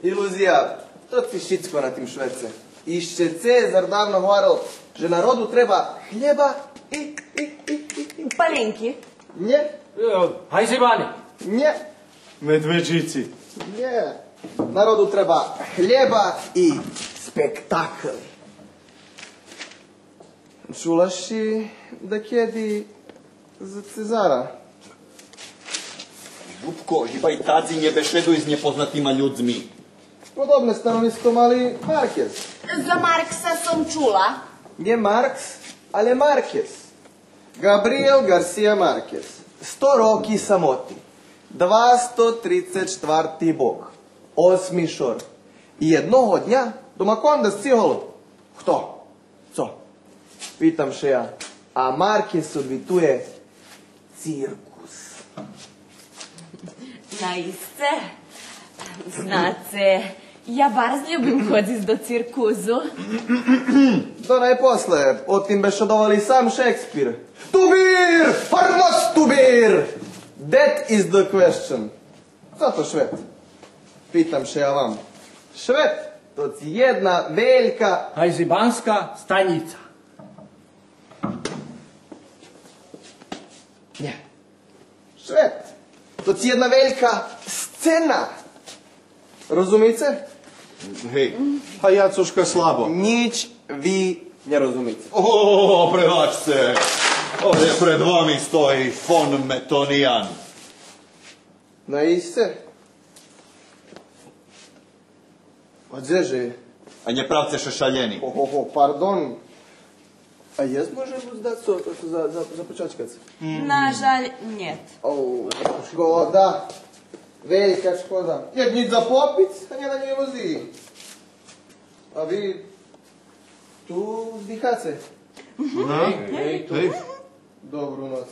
Илузия, то ци шицко на тим швеце. Ище Цезар давно гварел же народу треба хлєба и, и, и, и, и... Паленки. Нє. Е, гайзибани. Нє. Медведжици. Нє. Народу треба хлєба и спектакли. Чула ши дакеди за Цезара? Любко, гибай тадзи, нє бешедуй з нєпознатима людзми. Подобне становиско мал и Маркез. За Маркса сом чула. Нє Маркс, але Маркез. Габриел Гарсия Маркез. Сто роки самоти. Двасто трицец штварти бок. Осми шор. И єдного дня до Маконда сцигол. Хто? Цо? Питам ше я. А Маркез одвитує: циркус. Наисце. Знаце, я барз любим ходзиц до циркузу. То найпосле, о тим бешедовал и сам Шекспир. Тубир! Фармос тубир! That is the question. Цо то швет? Питам ше я вам. Швет то ци єдна велька гайзибанска станїца. Нє. Швет то ци єдна велька сцена. Розумице? Гей, а я цошка слабо. Нїч ви нє розумице. О, пребачце. Овде пред вами стої фон Метониян. Наисце? А дзе же? А нє правце ше шалєни. Охо, пардон. А єст може буц дацо за, за, за почачкац? На жаль, нєт. О, шкода. Велька шкода. Нєт нїч за попиц, а нєт анї илузиї. А ви ту здихаце? Гей, гей. Добру ноц.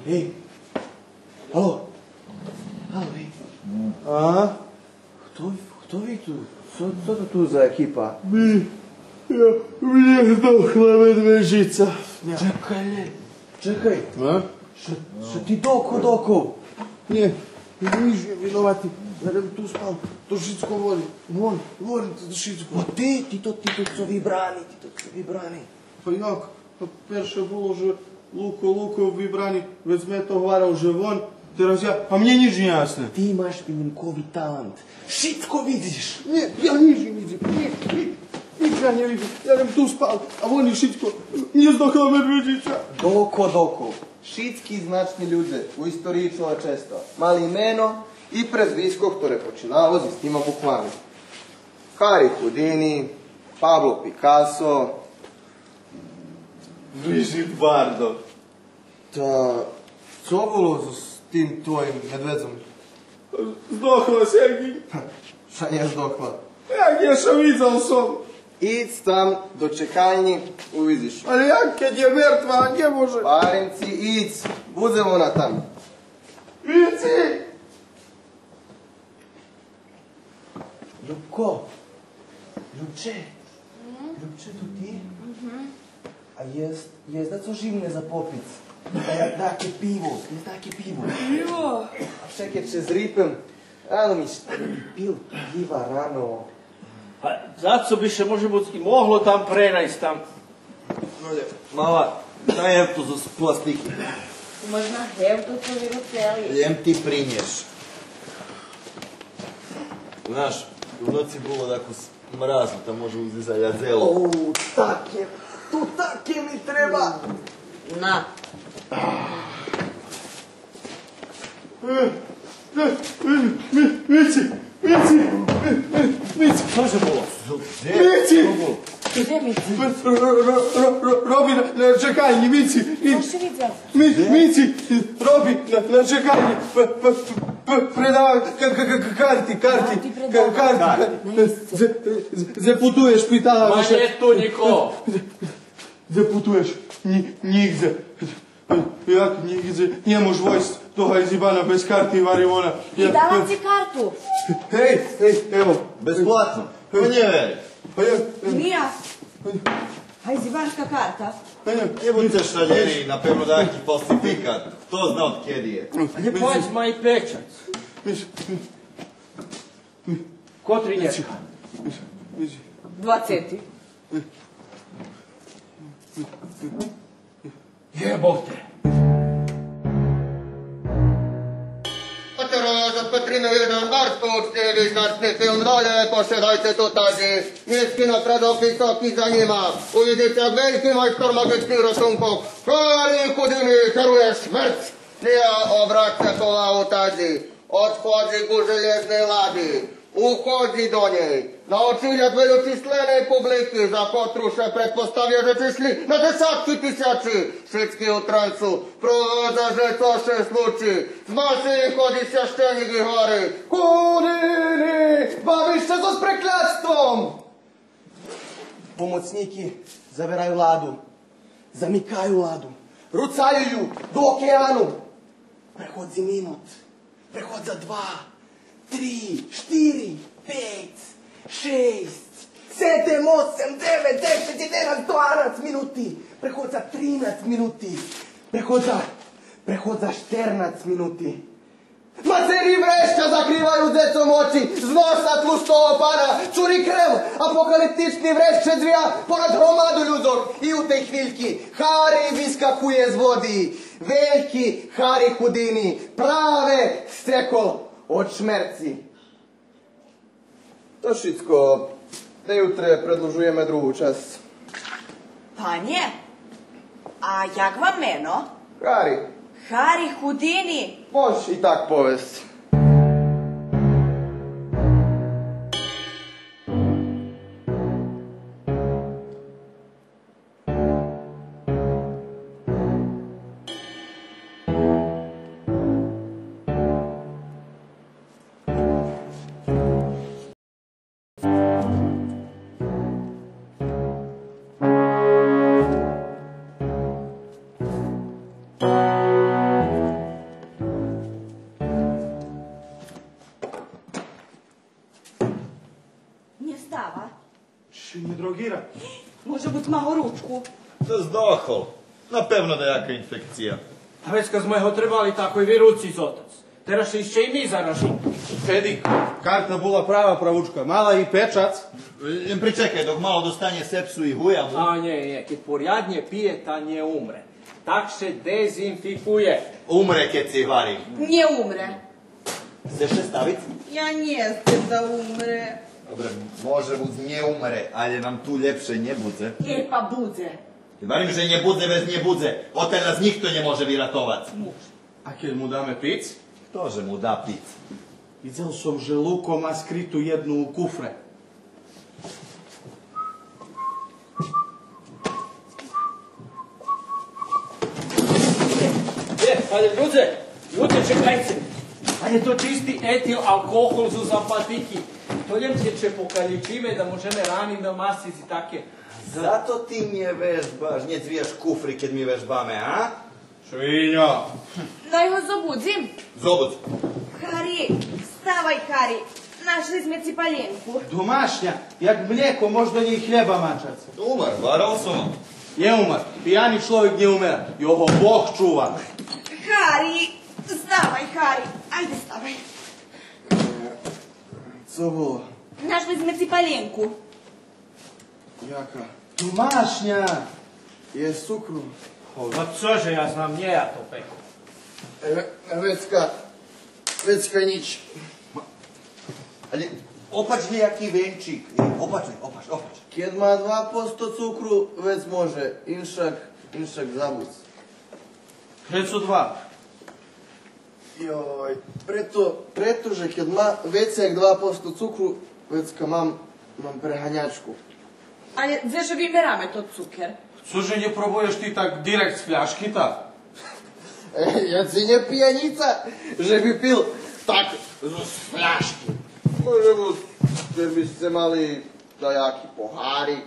Гей. Ало. Ало, гей. А? Хто, хто ви ту? Цо, цо то ту за екипа? Ми, я, мнє здохла медведжица. Чекай, лєль, чекай. А? Што, што ти доков, доков? Нє, нїч, виновати. Я лєм ту спал, то шицко вони, вони, вони, то шицко. О, ти, ти то, ти то цо вибрани, ти то цо вибрани. Па як? Па перше було же Луко, Луко вибрани, вец зме то гварел же вон, тераз я, па мнє нїч нє ясне. Ти маш винимкови талант. Шицко видзиш. Нє, я нїч нє видзим. Нїч, нїч, нїч я нє видзим. Я лєм ту спал, а вони шицко, нє здохла медведжиця. Доко, доко. Шицки значни людзе у историї человечества мали мено и презвиско хторе починало з истима буквами. Хари Худини, Пабло Пикасо, Брижит Бардо. Та цо було з, з тим твоїм медведзом? Здохла, Сергей. Ша нє здохла. Як я ше видзал сом. Идз там до чекальнї, увидзиш. Але як, кед є мертва, а нє може? Паренци, идз. Будзе вона там. Вици! Любко, Любче, Любче, то ти? А єст, єст дацо жимне за попиц? Да, даяке пиво, єст даяке пиво? Пиво? А чекай, ше зрипем. Рано ми ше пил пива рано. А зацо би ше, може буц, и могло там пренайсц там. Мала, дай гевту з пластики. Можна гевту цо вируцели. Лєм ти принєш. Знаш, у ноци було тако мразно, та може узи залядзело. О, таке, то таке ми треба. На. Мици, Мици, Мици, Мици. Цо ше було? Мици! Роби на, на чекальнї, Мици. Цо ше видзел? Мици, Роби на, на чекальнї. Предава карти, карти, карти. Карти. Дзе путуєш, питала ше. Ма нє ту нїкого. Дзе путуєш? Нїґдзе. Як нїґдзе? Нє мож войсц до гайзибана без карти, гвари вона. И дала ци карту. Гей, гей, ево. Безплатно. Ма нє вери. Мия. Гайзибанска карта. Нє будзце шалєри, напевно даяки фалсификат. Хто зна одкеди є. Нє, поведз, ма и печат. Котри днєшка? Двацети. Єботе. Тераз од Петрини єден барз учтиви, значни филм долє, пошедайце ту тази. Нїски напредок високи за нїма. Увидзице, як вельки майстор маґицких рисункох Хари Худини чарує шмерц. Нє обраци кола у тази. Одходзи ку желєзней лади, уходзи до нєй, на очигляд велючисленей публики, за котру ше предпоставя же числи на десятки тисячи, шицки у трансу, провадза же цо ше случи, з машини сходзи священїк и гвари: Худини, бавиш ше зоз преклятством! Помоцнїки завераю ладу, замикаю ладу, руцаю ю до океану. Преходзи минут, преходза два, три, штири, пейц, шейсц, седем, осем, дзевец, десец, єденац, дванац минути. Преходза тринац минути. Преходза, преходза штернац минути. Мацери вреща закриваю дзецом очи, з носа тлустого пана цури крев, апокалиптични врещ ше звия понад громаду людзох и у тей хвильки Хари вискакує з води. Вельки Хари Худини, праве сцекол од шмерци. То шицко. До ютре предлужуєме другу часц. Пане, а як вам мено? Хари. Хари Худини. Мож и так повесц. Нє става. Ше нє дрогира. Може буц ма горучку. Та здохол. Напевно даяка инфекция. А вецка зме го требали такой вируци зоцац. Тераз ше ище и ми заражиме. Еди, карта була права правучка, мала и печац. Лєм причекай, док мало достане сепсу и гуяму. А, нє, нє, кед поряднє пиє, та нє умре. Так ше дезинфикує. Умре, кед ци гварим. Нє умре. Цеш ше ставиц? Я нє сцем да умре. Добре, може буц нє умре, алє нам ту лєпше нє будзе. Е, па будзе. Гварим же нє будзе, вец нє будзе. Одтераз нїхто нє може виратовац. Може. А кед му даме пиц? Хто же му да пиц? Видзел сом же Луко ма скриту єдну у куфре. Е, алє людзе, людзе, чекайце. Алє то чисти етил алкохол зоз апатики. То лєм кед ше покалїчиме да можеме рани намасциц и таке. Зато ти нє вежбаш, нє дзвияш куфри кед ми вежбаме, а? Свиньо! Най го зобудзим. Зобудз. Хари, ставай, Хари. Нашли зме ци палєнку. Домашня, як млєко, мож до нєй хлєба мачац. Умар, варал сом. Нє умар, пияни чловек нє умера. Його Бог чува. Хари, ставай, Хари. Айде, ставай. Цо було? Нашли зме ци палєнку. Яка? Домашня! Є з цукру. О, ма цо же я знам, нє я то пекол. Е, ве-, вецка, вецка нїч. Ма, алє опач лєм яки венчик. Е, опач лєм, опач, опач. Кед ма два посто цукру, вец може. Иншак, иншак забудз. Прецо два? Йой, прето, прето же кед ма вецей як два посто цукру, вецка мам, мам преганячку. Алє дзе же вимераме тот цукер? Цо же нє пробуєш ти так директ з фляшки, та? Е, я ци нє пияница, же би пил так з фляшки. Може буц, же би сце мали даяки погарик,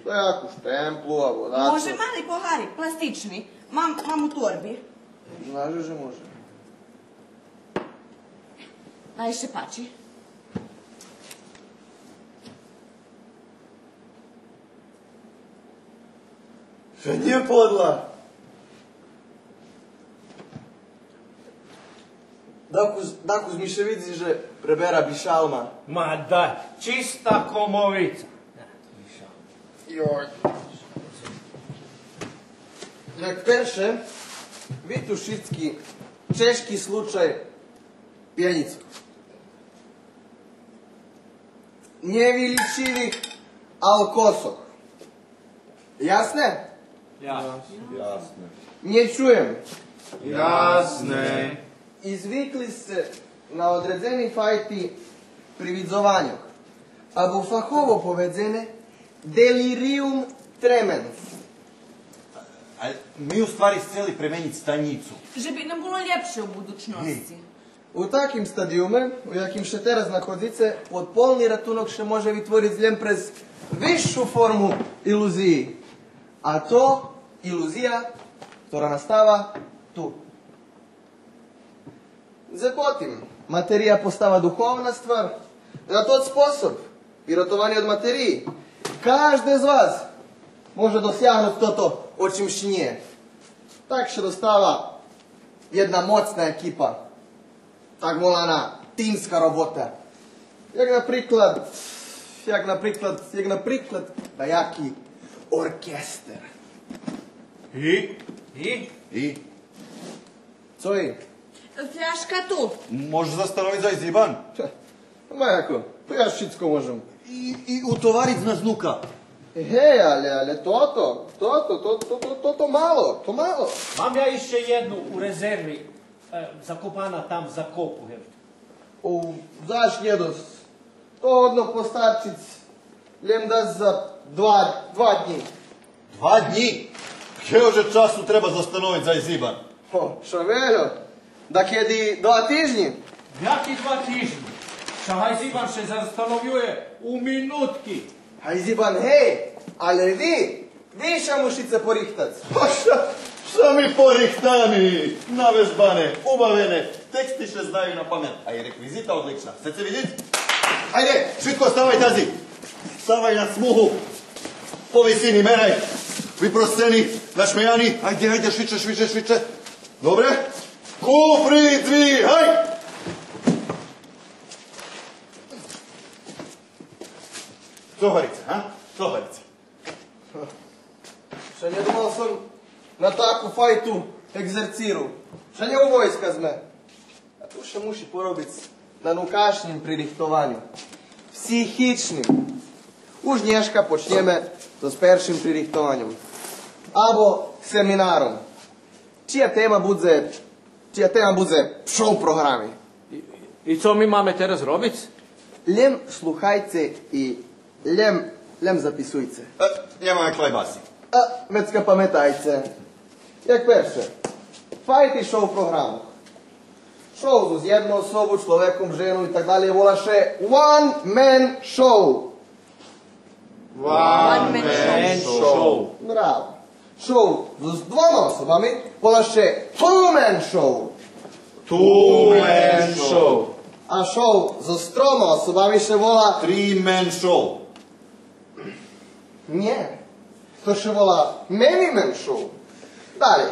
даяку штемплу, або дацо. Може, мали погарик, пластични. Мам, мам у торби. Знаш же може. Най ше пачи. Же нє подла. Дакус, дакус ми ше видзи же пребера бишалма. Ма да, чиста комовица. Йой. Як перше, ви ту шицки чежки случай пияницох. Нєвилїчивих алкосох. Ясне? Ясне. Ясне. Нє чуєм. Ясне. И звикли сце на одредзени файти привидзованьох, або фахово поведзене, делириум тременс. А ми у ствари сцели пременїц станїцу. Же би нам було лєпше у будучносци. Гей. У таким стадиюме, у яким ше тераз знаходзице, под полни ратунок ше може витвориц лєм през висшу форму илузиї. А то илузия, котра настава ту. Дзе потим, материя постава духовна ствар. На тот способ, виратовани од материї, кажде з вас може досягнуц тото о чим ше нє. Так ше достава єдна моцна екипа, так волана тимска робота. Як наприклад, як наприклад, як наприклад, даяки оркестер. И? И? И? Цо и? Фляшка ту. Можеш застановиц за айзибан? Ма яко, па я шицко можем. И, и утовариц на знука. Гей, алє, алє, тото, тото, тото, тото мало, то мало. Мам я ище єдну у резерви, е, закопана там за копу, гевто. О, заш нє досц. То годно постарциц лєм дас за два, два днї. Два днї? Кельо же часу треба застановиц за айзибан? О, ша вельо. Дакеди два тижнї? Яки два тижнї? Ша айзибан ше застановює у минутки. Айзибан гей, алє ви, ви ше мушице порихтац. Па ша, ша ми порихтани, навежбане, убавене, тексти ше знаю на памет, а и реквизита одлична. Сцеце видзиц? Айде, швидко ставай тази. Ставай на смугу. По висини мерай. Випросцени, нашмеяни. Айде, айде, швидше, швидше, швидше. Добре? Куфри, двигай! Цо горице, а? Цо горице? Ше нє думал сом на таку файту екзерциру. Ше нє у войска зме. А ту ше муши поробиц на нукашнїм пририхтованю. Психичним. Уж нєшка почнєме зоз першим пририхтованьом. Або семинаром. Чия тема будзе, чия тема будзе шоу програми. И, и цо ми маме тераз робиц? Лєм шлухайце и лєм, лєм записуйце. Е, нєма клайбаси. А, вецка паметайце. Як перше, файти шоу програму. Шоу зоз єдну особу, чловеком, жену и так далєй, вола ше one man show. One man show. Браво. Шоу зоз двома особами вола ше two man show. Two man show. А шоу зоз трома особами ше вола three man show. Нє. То ше вола many man show. Далєй.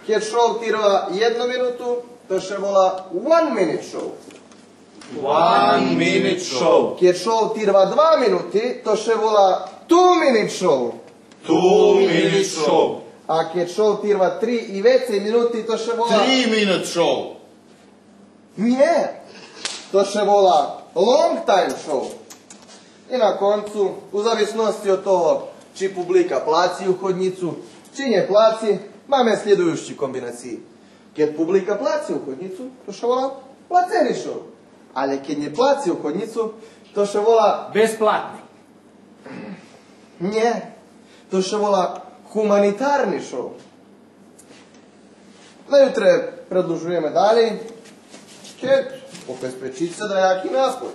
Кед шоу тирва єдну минуту, то ше вола one minute show. One minute show. Кед шоу тирва два минути, то ше вола two minute show. Two minute show. А кед шоу тирва три и вецей минути, то ше вола three minute show. Нє, то ше вола long time show. И на концу, у зависносци од того чи публика плаци уходнїцу, чи нє плаци, маме слєдуюци комбинациї. Кед публика плаци уходнїцу, то ше вола плацени шоу. Але кед нє плаци уходнїцу, то ше вола безплатни. Нє, то ше вола гуманитарни шоу. На ютре предлужуєме далєй, кед обезпечице даяки наспой.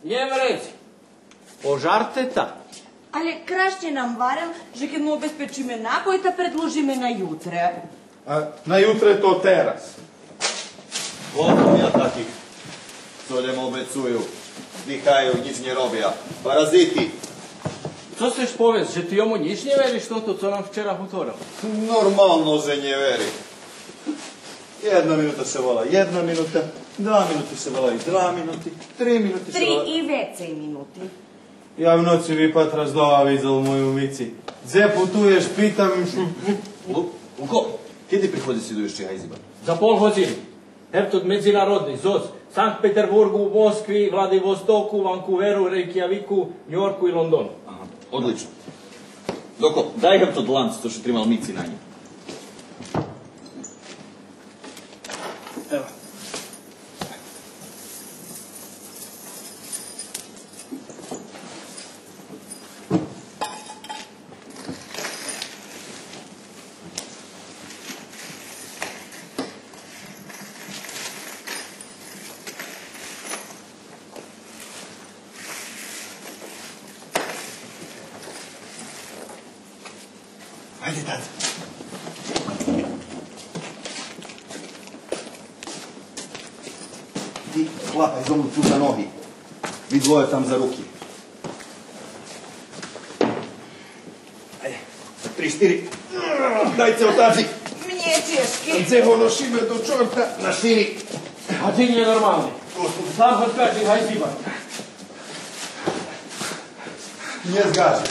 Нє вредзи. Пожарте та. Але Краш нє нам варел же кед му обезпечиме напой, та предлужиме на ютре. А на ютре то тераз. Волам я таких, цо лєм обецую, здихаю, нїч нє робя. Паразити. Цо сцеш повесц, же ти йому нїч нє вериш тото цо нам вчера гуторел? Нормално же нє верим. Єдна минута ше вола єдна минута, два минути ше вола и два минути, три минути ше вола. Три и вецей минути. Я в ноци випатра знова видзел мою Мици. Дзе путуєш, питам. Лу-, Луко, кеди приходзи слїдуюци гайзибар? За пол годзини. Гевтот медзинародни, зоз Санкт-Петербурґу, Москви, Владивостоку, Ванкуверу, Рейкявику, Ню Йорку и Лондону. Ага, одлично. Доко, дай гевтот ланц цо ши тримал Мици на нїм. Ево. Айде, тат. Ти хлапай зо мню ту за ноги. Ви двоє там за руки. Айде, три, штири. Дайце отаджи. Мнє чежки. Дзе го ношиме до чорта на шири. А ти нєнормални. Сам го скажи, гайзибар. Нє згажи.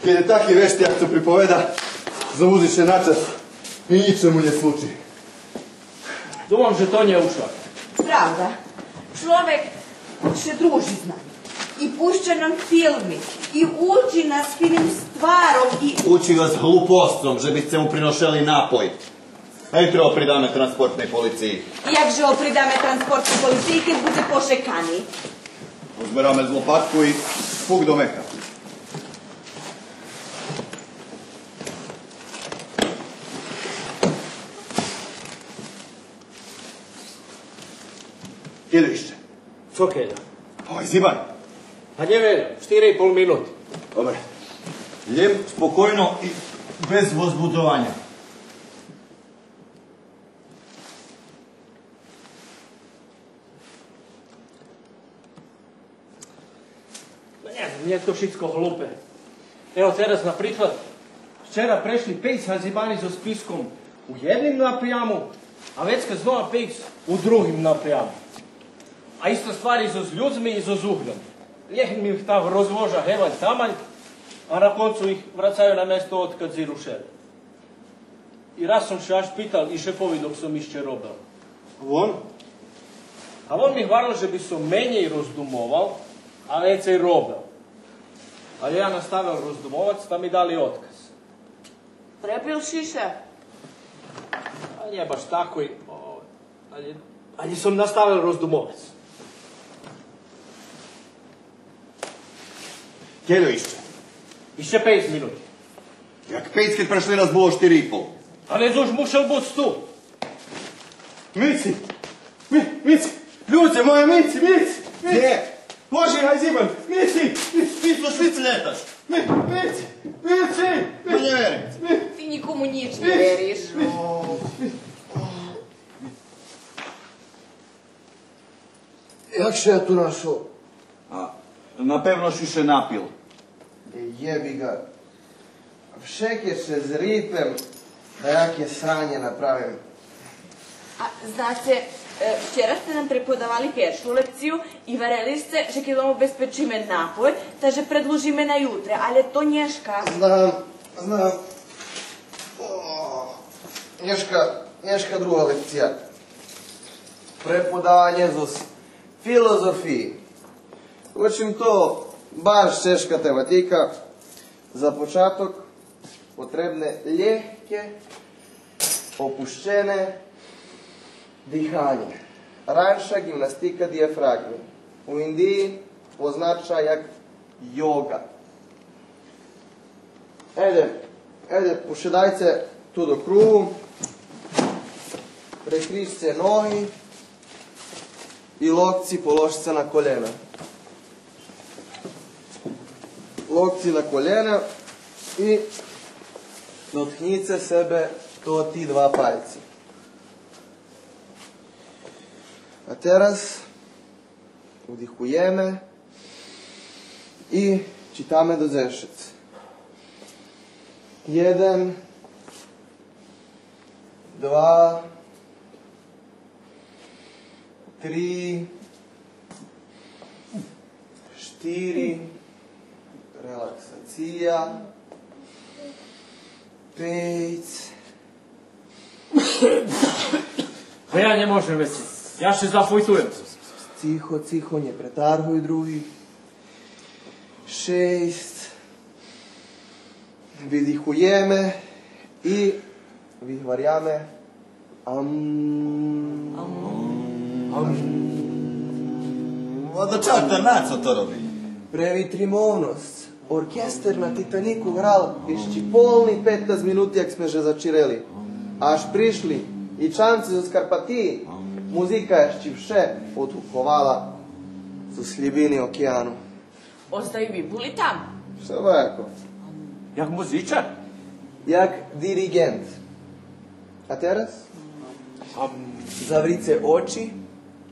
Кед є таки вешти як цо приповеда, завузи ше на час и нїч ше му нє случи. Думам же то нє ушак. Правда. Чловек ше дружи з нами. И пуща нам филми, и учи нас финим стваром, и... Учи вас глупосцом, же бисце му приношели напой. Гей, треба придаме транспортней полициї. Як же го придаме транспортней полициї, кед будзе пошекани? Позбераме з лопатку и пук до меха. Кельо ище? Цо кельо? Ой, зибан. Па нє веля, штири и пол минути. Добре. Лєм спокойно и без возбудзованя. Ма нє знам, мнє то шицко глупе. Ево тераз, наприклад, вчера прешли пейц газибани зоз писком у єдним напряму, а вецка знова пейц у другим напряму. А иста ствар и зоз людзми и зоз угльом. Нєх им их там розвожа геваль-тамаль, а на концу их врацаю на место одкадзи рушели. И раз сом ше аж питал и шефови док сом ище робел. Вон? А вон ми гварел же би сом менєй роздумовал, а вецей робел. Але я наставел роздумовац, та ми дали одказ. Препил ши ше? А нє баш такой, о, але, але сом наставел роздумовац. Кельо ище? Ище пейц минути. Як пейц, кед прешли раз було штири и пол? А вец уж мушел буц ту. Мици! Ми-, Мици! Людзе моє, Мици, Мици! Мици! Нє. Боже, газибан! Мици! Мици, зоз Мици лєташ! Ми-, Мици! Мици! Ма нє верим. Ти нїкому нїч нє вериш. Як ше я ту нашол? А, напевно ши ше напил. Е, єби га. Вше кед ше зрипем, даяке сранє направим. А, знаце, е, вчера сце нам преподавали першу лекцию и верели сце же кед обезпечиме напой, та же предлужиме на ютре, але то нєшка. Знам, знам. О, нєшка, нєшка друга лекция. Преподаванє зоз филозофиї. Впрочем, то баш чежка тематика. За початок потребне лєгке, опущене диханє. Ранша ґимнастика диафраґми. У Индиї познача як йоґа. Еде, еде, пошедайце ту до кругу, прекришце ноги и локци положце на колєна. Локци на колєна и дотхнїце себе тоти два пальци. А тераз удихуєме и читаме до дзешец. Єден, два, три, штири, релаксация, пейц. Па я нє можем вецей. Я ше зафуйтуєм. Цихо, цихо, нє претаргуй других. Шейсц. Видихуєме и вигваряме ам. Ам. Ам. Ам. Ма до чорта, на цо то роби? Превитримовносц. Оркестер на Титанику грал ище полни петнац минути, як зме же зачирели. Аж пришли и чанци зоз Карпатиї, музика ище вше одгуковала зоз глїбини океану. Озда и ви були там? Всяко. Як музичар? Як дириґент. А тераз? Ам. Заврице очи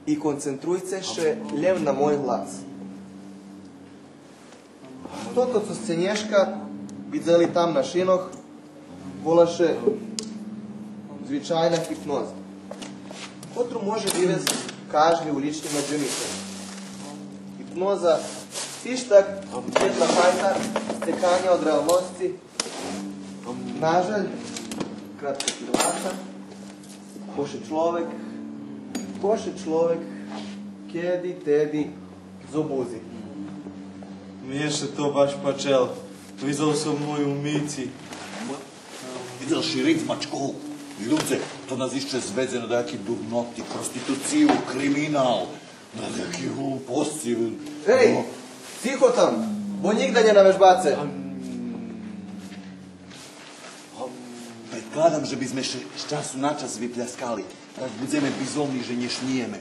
и концентруйце ше лєм на мой глас. Тото цо сце нєшка видзели там на шинох, вола ше звичайна гипноза, котру може вивесц кажди улїчни маджемитер. Гипноза, иштак, єдна файта сцеканя од реалносци, нажаль, кратка тирлаца, коше чловек, коше чловек кеди-теди зобудзи. Мнє ше то баш пачело. Видзел сом мойо у мици. Видзел ши риц мачков. Людзе, то нас ище зведзе на даяки дурноти, проституцию, криминал. На даяки глупосци. Ей, цихо там, бо нїґда нє навежбаце. Предкладам же бизме ше з часу на час випляскали, так будземе бизовни же нє шмиєме.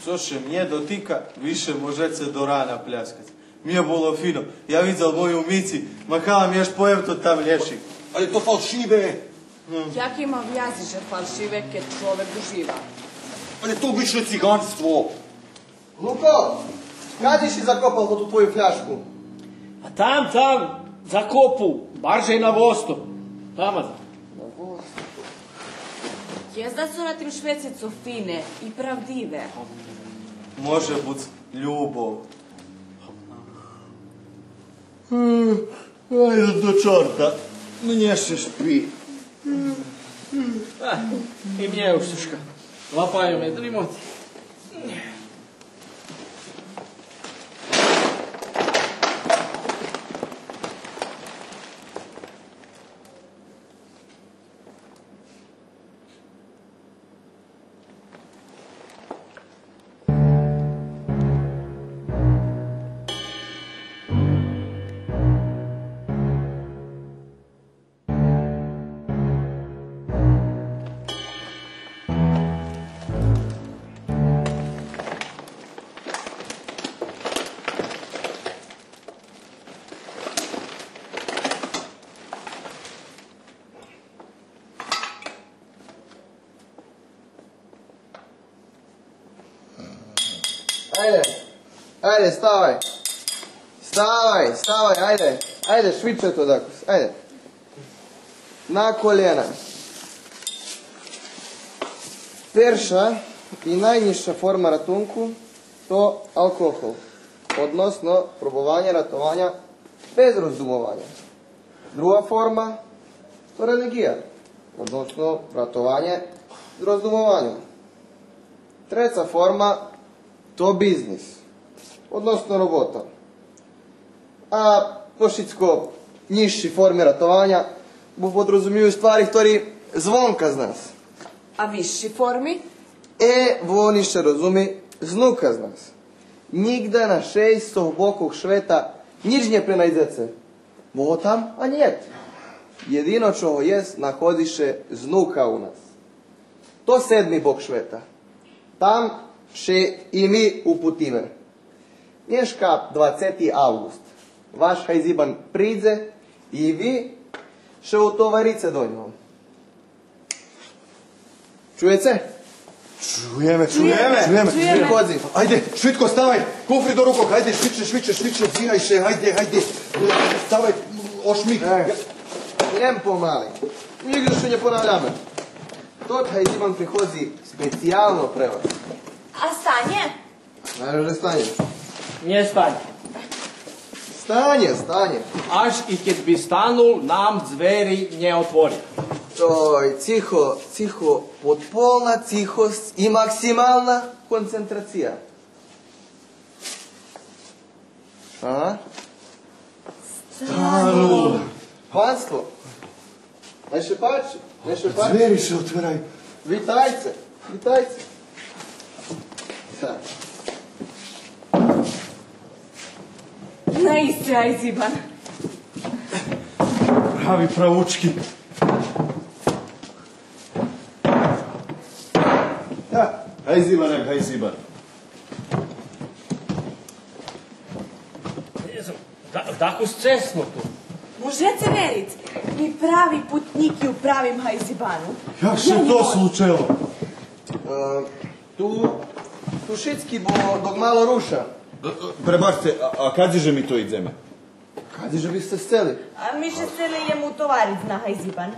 Цо ше мнє дотика, ви ше можеце до рана пляскац. Мнє було фино. Я видзел мойо у мици, махала ми аж по евто там лєшик. Але то фалшиве. Яке ма вязи же фалшиве, кед човек ужива? Але то више циганство. Луко, кадзи ши закопал ту твою фляшку? А там, там, за копу, баржей на восток. Там. Єст дацо на тим швеце цо фине и правдиве. Може буц любов. Айде до чорта, мнє ше шпи. А, и мнє уж, Сушка. Лапаю ме дримоти. Айде, айде, ставай. Ставай, ставай, айде. Айде, швидше то дакус, айде. На колєна. Перша и найнїзша форма ратунку то алкохол, односно пробованє ратованя без роздумованя. Друга форма то релиґия, односно ратованє з роздумованьом. Треца форма то бизнис, односно робота. А то шицко нїзши форми ратованя, бо подрозумюю ствари хтори звонка з нас. А висши форми? Е, вони ше розуми знука з нас. Нїґда на шейсцох бокох швета нїч нє пренайдзеце. Бо го там анї нєт. Єдино чого єст, находзи ше знука у нас. То седми бок швета. Там ше и ми упутиме. Нєшка двацети авґуст. Ваш гайзибан придзе и ви ше утоварице до нього. Чуєце? Чуєме, чуєме, чуєме. Приходзи. Айде, швидко ставай, куфри до рукох, айде, швидше, швидше, швидше, дзигай ше, айде, айде. Ставай, ошмик. Е, идзем помали. Нїґда ше нє понавляме. Тот гайзибан приходзи специялно пре вас. А стане? Навероятно же стане. Нє стане. Стане, стане. Аж и кед би станул, нам дзвери нє отворя. Ой, цихо, цихо, подполна цихосц и максимална концентрация. Ага. Станул. Панство. Най ше пачи, най ше пачи. Дзвери ше отвераю. Витайце, витайце. Так. Наисце гайзибан. Прави правучки. Так, гайзибан, гайзибан. Нє знам, да, дакус цесно ту. Можеце вериц, ми прави путнїки у правим гайзибану. Як ше то случело? Е, ту, ту шицки, бо док мало руша. Е, е, пребачце, а, а кадзи же ми то идземе? Кадзи же би сце сцели? А ми ше сцели идземе утовариц на гайзибан.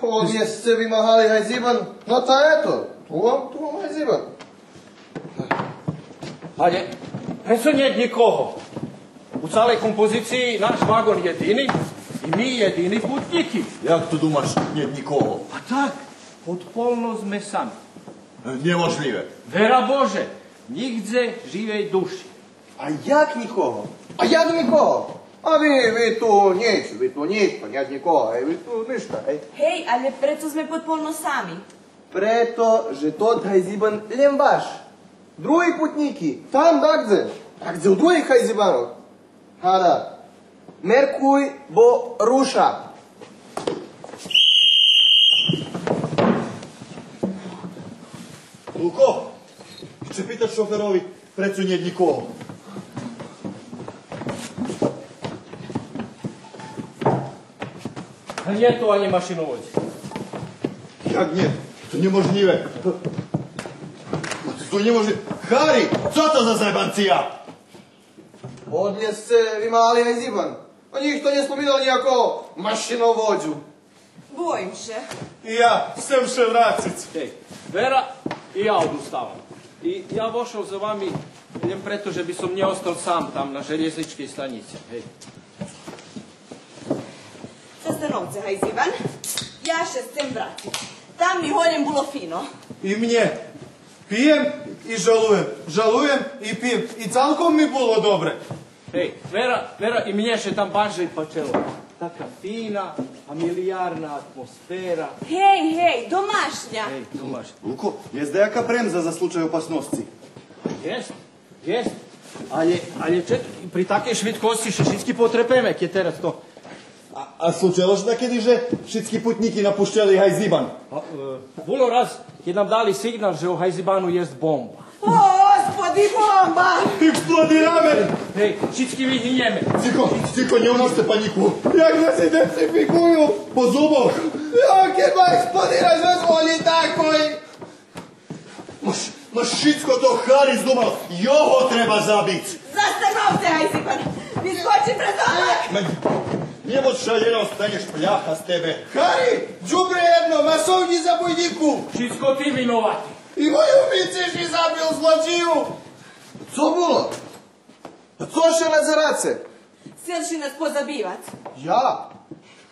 Од нє сце вимагали гайзибан, но та ето, ту вам, ту вам гайзибан. Але прецо нєт нїкого? У цалей композициї наш ваґон єдини и ми єдини путнїки. Як то думаш, нєт нїкого? А так, подполно зме сами. Е, нєможлїве. Вера Боже, нїґдзе живей души. А як нїкого? А як нїкого? А ви, ви ту нїч, ви ту нїч, як нїкого, е, ви ту ништа, е. Гей, але прецо зме подполно сами? Прето же тот гайзибан лєм ваш. Други путнїки, там дагдзе, дагдзе у других гайзибанох. Гада, меркуй, бо руша. Луко, ище питаш шоферови, прецо нєт нїкого. А нєт ту анї машиноводзи. Як нєт? То нєможлїве. То нєможлїве. Хари, цо то за заєбанция? Однєс сце вимагали гайзибан. А нїхто нє споминал нїякого машиноводзу. Боїм ше. И я, сцем ше врациц. Гей, Вера, и я одуставам. И я вошол за вами лєм прето же би сом нє остал сам там на желєзнїчкей станїци. Гей. Застановце, гайзибан. Я ше сцем врациц. Там ми голєм було фино. И мнє. Пиєм и жалуєм, жалуєм и пиєм. И цалком ми було добре. Гей, Вера, Вера, и мнє ше там баш пачело. Така фина, фамилиярна атмосфера. Гей, гей, домашня. Гей, домашня. Луко, єст даяка премза за случай опасносци? Єст, єст. Але, але чек, при такей швидкосци ше шицки потрепеме, кед тераз то А, а случело ше дакеди же шицки путнїки напущели гайзибан? А, е, було раз, кед нам дали сигнал же у гайзибану єст бомба. О, Господи, бомба! Експлодираме! Гей, шицки вигинєме. Тихо, тихо, нє уносце панїку. Як нас идентификую? По зубох. Як кед ма експлодира, же звони такой. Ма ш-, ма шицко то Хари здумал, його треба забиц. Застановце, гайзибан! Вискочи през омак! Ма, нє будь шалєна, останєш пляха з тебе. Хари, джубре єдно, масовнї забойнїку! Шицко ти виновати. И мою мициш и забил, злодїю! Цо було? Та цо ше назераце? Сцел ши нас позабивац? Я?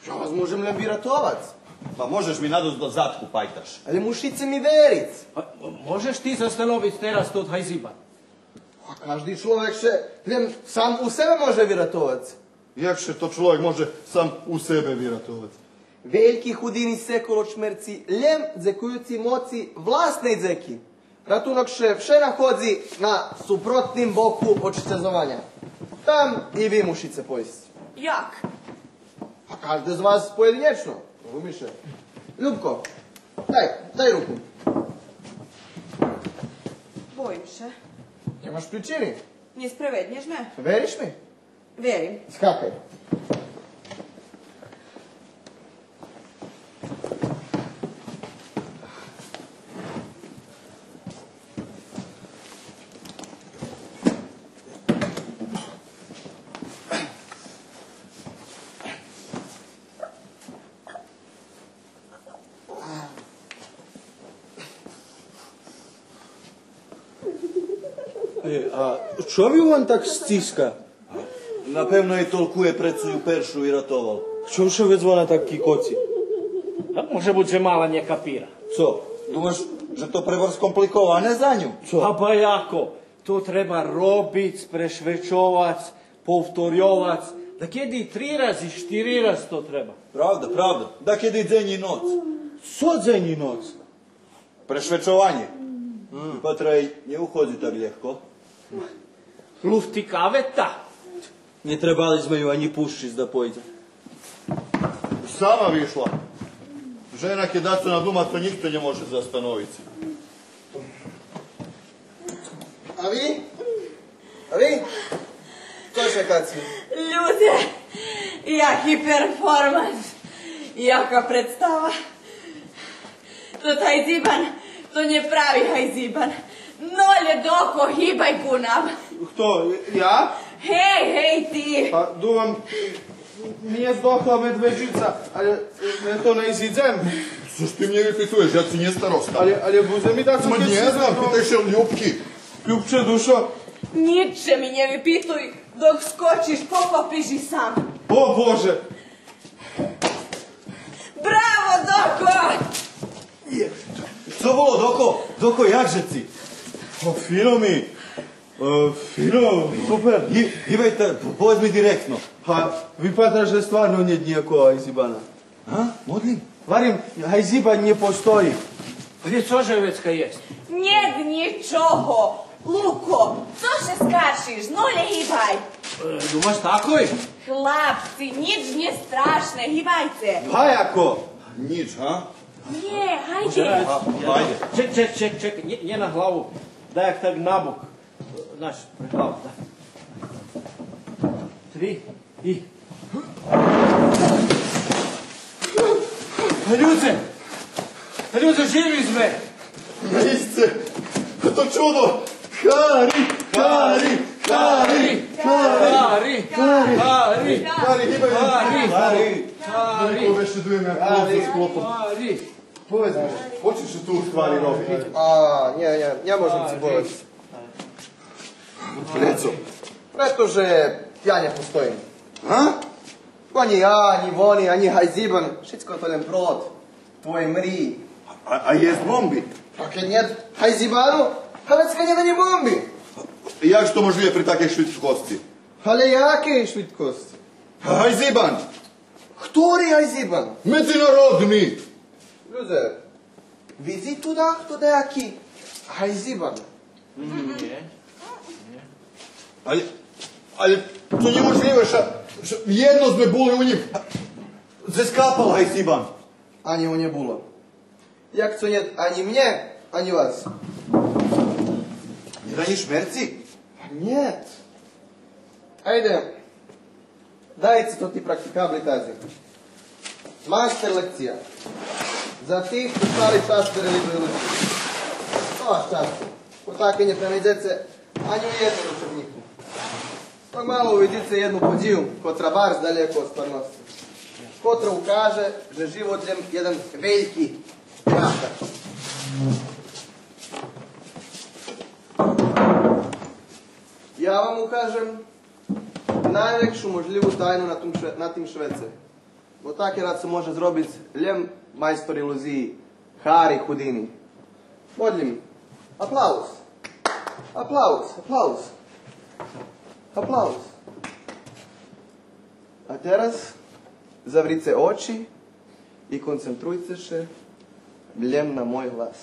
Я вас можем лєм виратовац. Па можеш ми надуц до задку, пайташ. Але мушице ми вериц. А, можеш ти застановиц тераз тот гайзибан? А кажди чловек ше лєм сам у себе може виратовац. Як ше то чловек може сам у себе виратовац? Вельки худини секол од шмерци лєм дзекуюци моци власней дзеки. Ратунок ше вше находзи на супротним боку од щезованя. Там и ви мушице пойсц. Як? А кажде з вас поєдинєчно, розумиш ше? Любко, дай, дай руку. Боїм ше. Нємаш причини. Нє спроведнєш ме. Вериш ми? Верим. Скакай. Е, а чо ви вон так стиска? Напевно, єй толкує, прецо ю першу виратовал. Чом ше вец вона так кикоци? А може буц же мала нє капира. Цо? Думаш же то пребарз компликоване за ню? Цо? А ба яко, то треба робиц, прешвечовац, повторйовац, дакеди и три раз и штири раз то треба. Правда, правда. Дакеди дзень и ноц. Цо дзень и ноц? Прешвечованє. М. Патрай, нє уходзи так лєгко. Луфтикавета. Нє требали зме ю анї пущиц да пойдзе. Сама вишла. Жена кед дацо надума, то нїхто нє може застановиц. А ви? А ви? Цо шакаце? Людзе, яки перформанс, яка представа. Тот гайзибан, то нє прави гайзибан. Но лєдоко, гибай ку нам. Хто? Я? Гей, гей, ти! А, думам, мнє здохла медведжица, але, е, то не изидзем. Цо ти мнє випитуєш, я ци нє староста. Але, але будзе ми дацо... Ма нє знам, питай ше Любки. Любче душо. Нїч ше ми нє випитуй, док скочиш, похопиш и сам. О Боже! Браво, Доко! Цо було, Доко? Доко, як же ци? О, фино ми. Е, фино, супер. Ги-, гибайте, поведз ми директно. Га, випада же стварно нєт нїякого гайзибана. А? Модлїм? Гварим, гайзибан нє постої. Гдє, цо же вецка єст? Нєт нїчого. Луко, цо ше скаршиш? Но лє гибай. Е, думаш такой? Хлапци, нїч нє страшне, гибайце. Га яко? Нїч, га? Нє, гайде. А, гайде. Чек, чек, чек, чек, нє, нє на главу. Даяк так набок. Знаш, през главу, да. Три и... Людзе! Людзе, живи зме! Наисце! То чудо! Хари! Хари! Хари! Хари! Хари! Хари! Хари! Хари! Хари! Хари! Поведз ми, хочеш ту ствари робиц? А, нє, нє, нє можем ци повесц. Прецо? Прето же я нє постоїм. А? Анї я, анї вони, анї гайзибан, шицко то лєм плод твоєй мрии. А, а єст бомби? А кед нєт гайзибану, а вецка нєт анї бомби. Як же то можлїве при такей швидкосци? Але якей швидкосци? Гайзибан! Хтори гайзибан? Медзинародни! Людзе, видзице ту дахто даяки гайзибан? Нє. Але, але то нє можлїве, ше, ше єдно зме були у нїм. Зескапал гайзибан. Анї го нє було. Як цо нєт анї мнє, анї вас. Нєт анї шмерци? Нєт. Айде. Дайце то ти практикабли тази. Мастер лекция. За тих цо стали час перед идеолоґийом. О, щасце. О, таке нє пренайдзеце анї у єдним учебнїку. Пак мало увидзице єдну подїю, котра барз далєко од стварносци. Котра укаже же живот лєм єден вельки театер. Я вам укажем найвекшу можлїву тайну на тим шве-, на тим швеце. Бо таке рад ше може зробиц лєм майстор илузиї Хари Гудини. Модлїм. Аплауз. Аплауз, аплауз. Аплауз. А тераз заврице очи и концентруйце ше лєм на мой глас.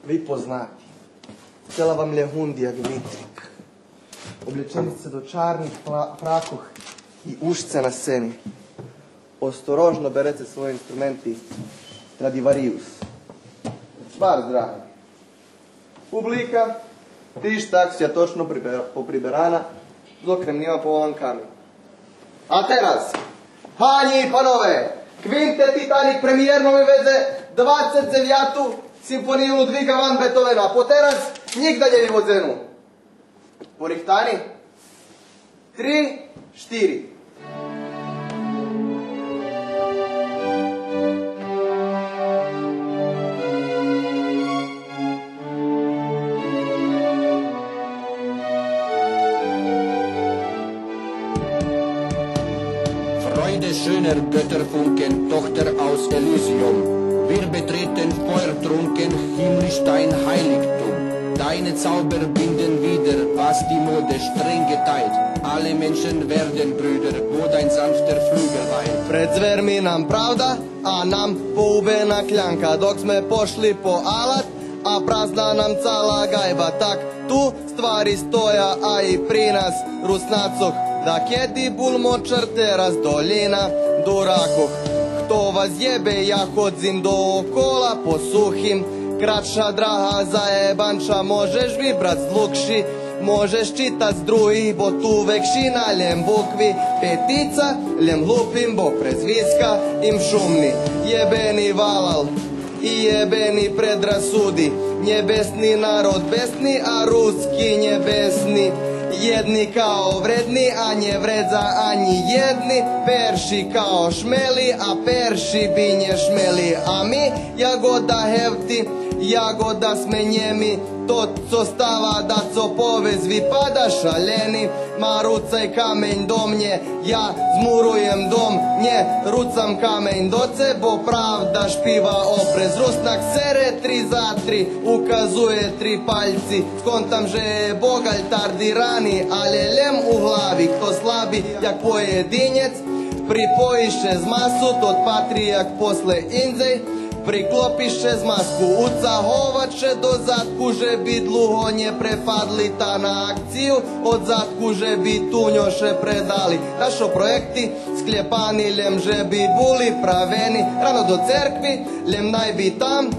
Ви познати. Цела вам лєґунди як витрик. Облєчени сце до чарних фла-, фракох и уж сце на сцени. Осторожно береце свойо инструменти Страдивариус. Барз драги. Публика тиж так святочно прибер-, поприберана з окремнима поволанками. А тераз, панї и панове, квинтет Титаник премиєрно виведзе двацец дзевяту симфонию Лудвиґа ван Бетовена, потераз нїґда нє виводзену. Порихтани? Три, штири. Freude schöner Götterfunken, Tochter aus Elysium, wir betreten feuertrunken himmlisch dein Heiligtum. Deine Zauber binden wieder, was die Mode streng geteilt. Alle Menschen werden Brüder, wo dein sanfter Flügel weilt. Пред зверми нам правда, а нам поубена клянка, док зме пошли по алат, а празна нам цала ґайба. Так ту ствари стоя, а и при нас, Руснацох, дакеди бул Моцарт, тераз Долїна дуракох. Хто вас єбе, я ходзим доокола по сухим. Кратша драга за єбанча, можеш вибрац длугши, можеш читац других, бо ту векшина лєм букви. Петица лєм глупим, бо презвиска им шумни. Єбени валал и єбени предрасуди. Нєбесни народ бесни, а руски нєбесни. Єдни као вредни, а нє вредза анї єдни. Перши као шмели, а перши би нє шмели. А ми, ягода гевти, ягода зме нєми. Тот цо става да цо пове, з ви пада шалєни, ма руцай камень до мнє, я змуруєм дом, нє руцам камень до це, бо правда шпива опрез. Руснак сере три за три, указує три пальци, сконтам же боґаль тардирани, алє лєм у глави, хто слаби як поєдинєц, припои ше з масу, тот патри як после индзей, приклопи ше з маску, уцаговац ше до задку же би длуго нє препадли, та на акцию од задку же би туньо ше предали. Нашо проєкти склєпани лєм же би були правени, рано до церкви, лєм най би там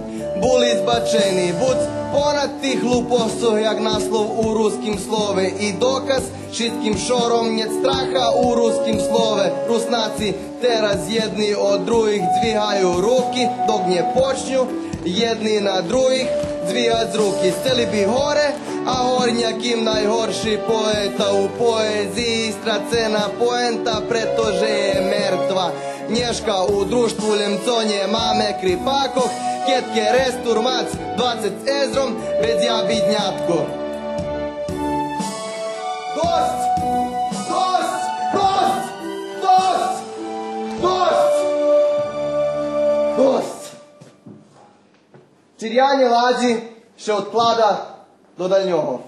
були збачени. Буц понад тих глупосцох, як наслов у руским слове и доказ, шицким шором нєт страха у руским слове. Руснаци тераз єдни од других дзвигаю руки, док нє почню єдни на других дзвигац руки. Сцели би горе, а горняким найгорши поета. У поезиї страцена поента, прето же є мертва. Нєшка у дружтву лєм цо нє маме крипакох, кед ке рестурмац двацец езром, вец я биднятко. Досц! Досц! Досц! Досц! Досц! Досц! Чирянє ладзи ше одклада до дальнього.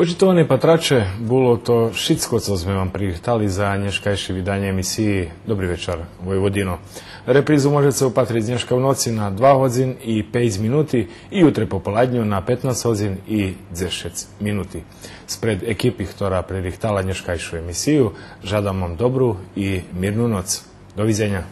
Почитовани патраче, було то шицко цо зме вам пририхтали за нєшкайше виданє емисиї Добри вечар, Войводино. Репризу можеце упатриц нєшка в ноци на два годзин и пейц минути и ютре пополадню на петнац годзин и дзешец минути. Спред екипи хтора пририхтала нєшкайшу емисию, жадам вам добру и мирну ноц. Довидзеня.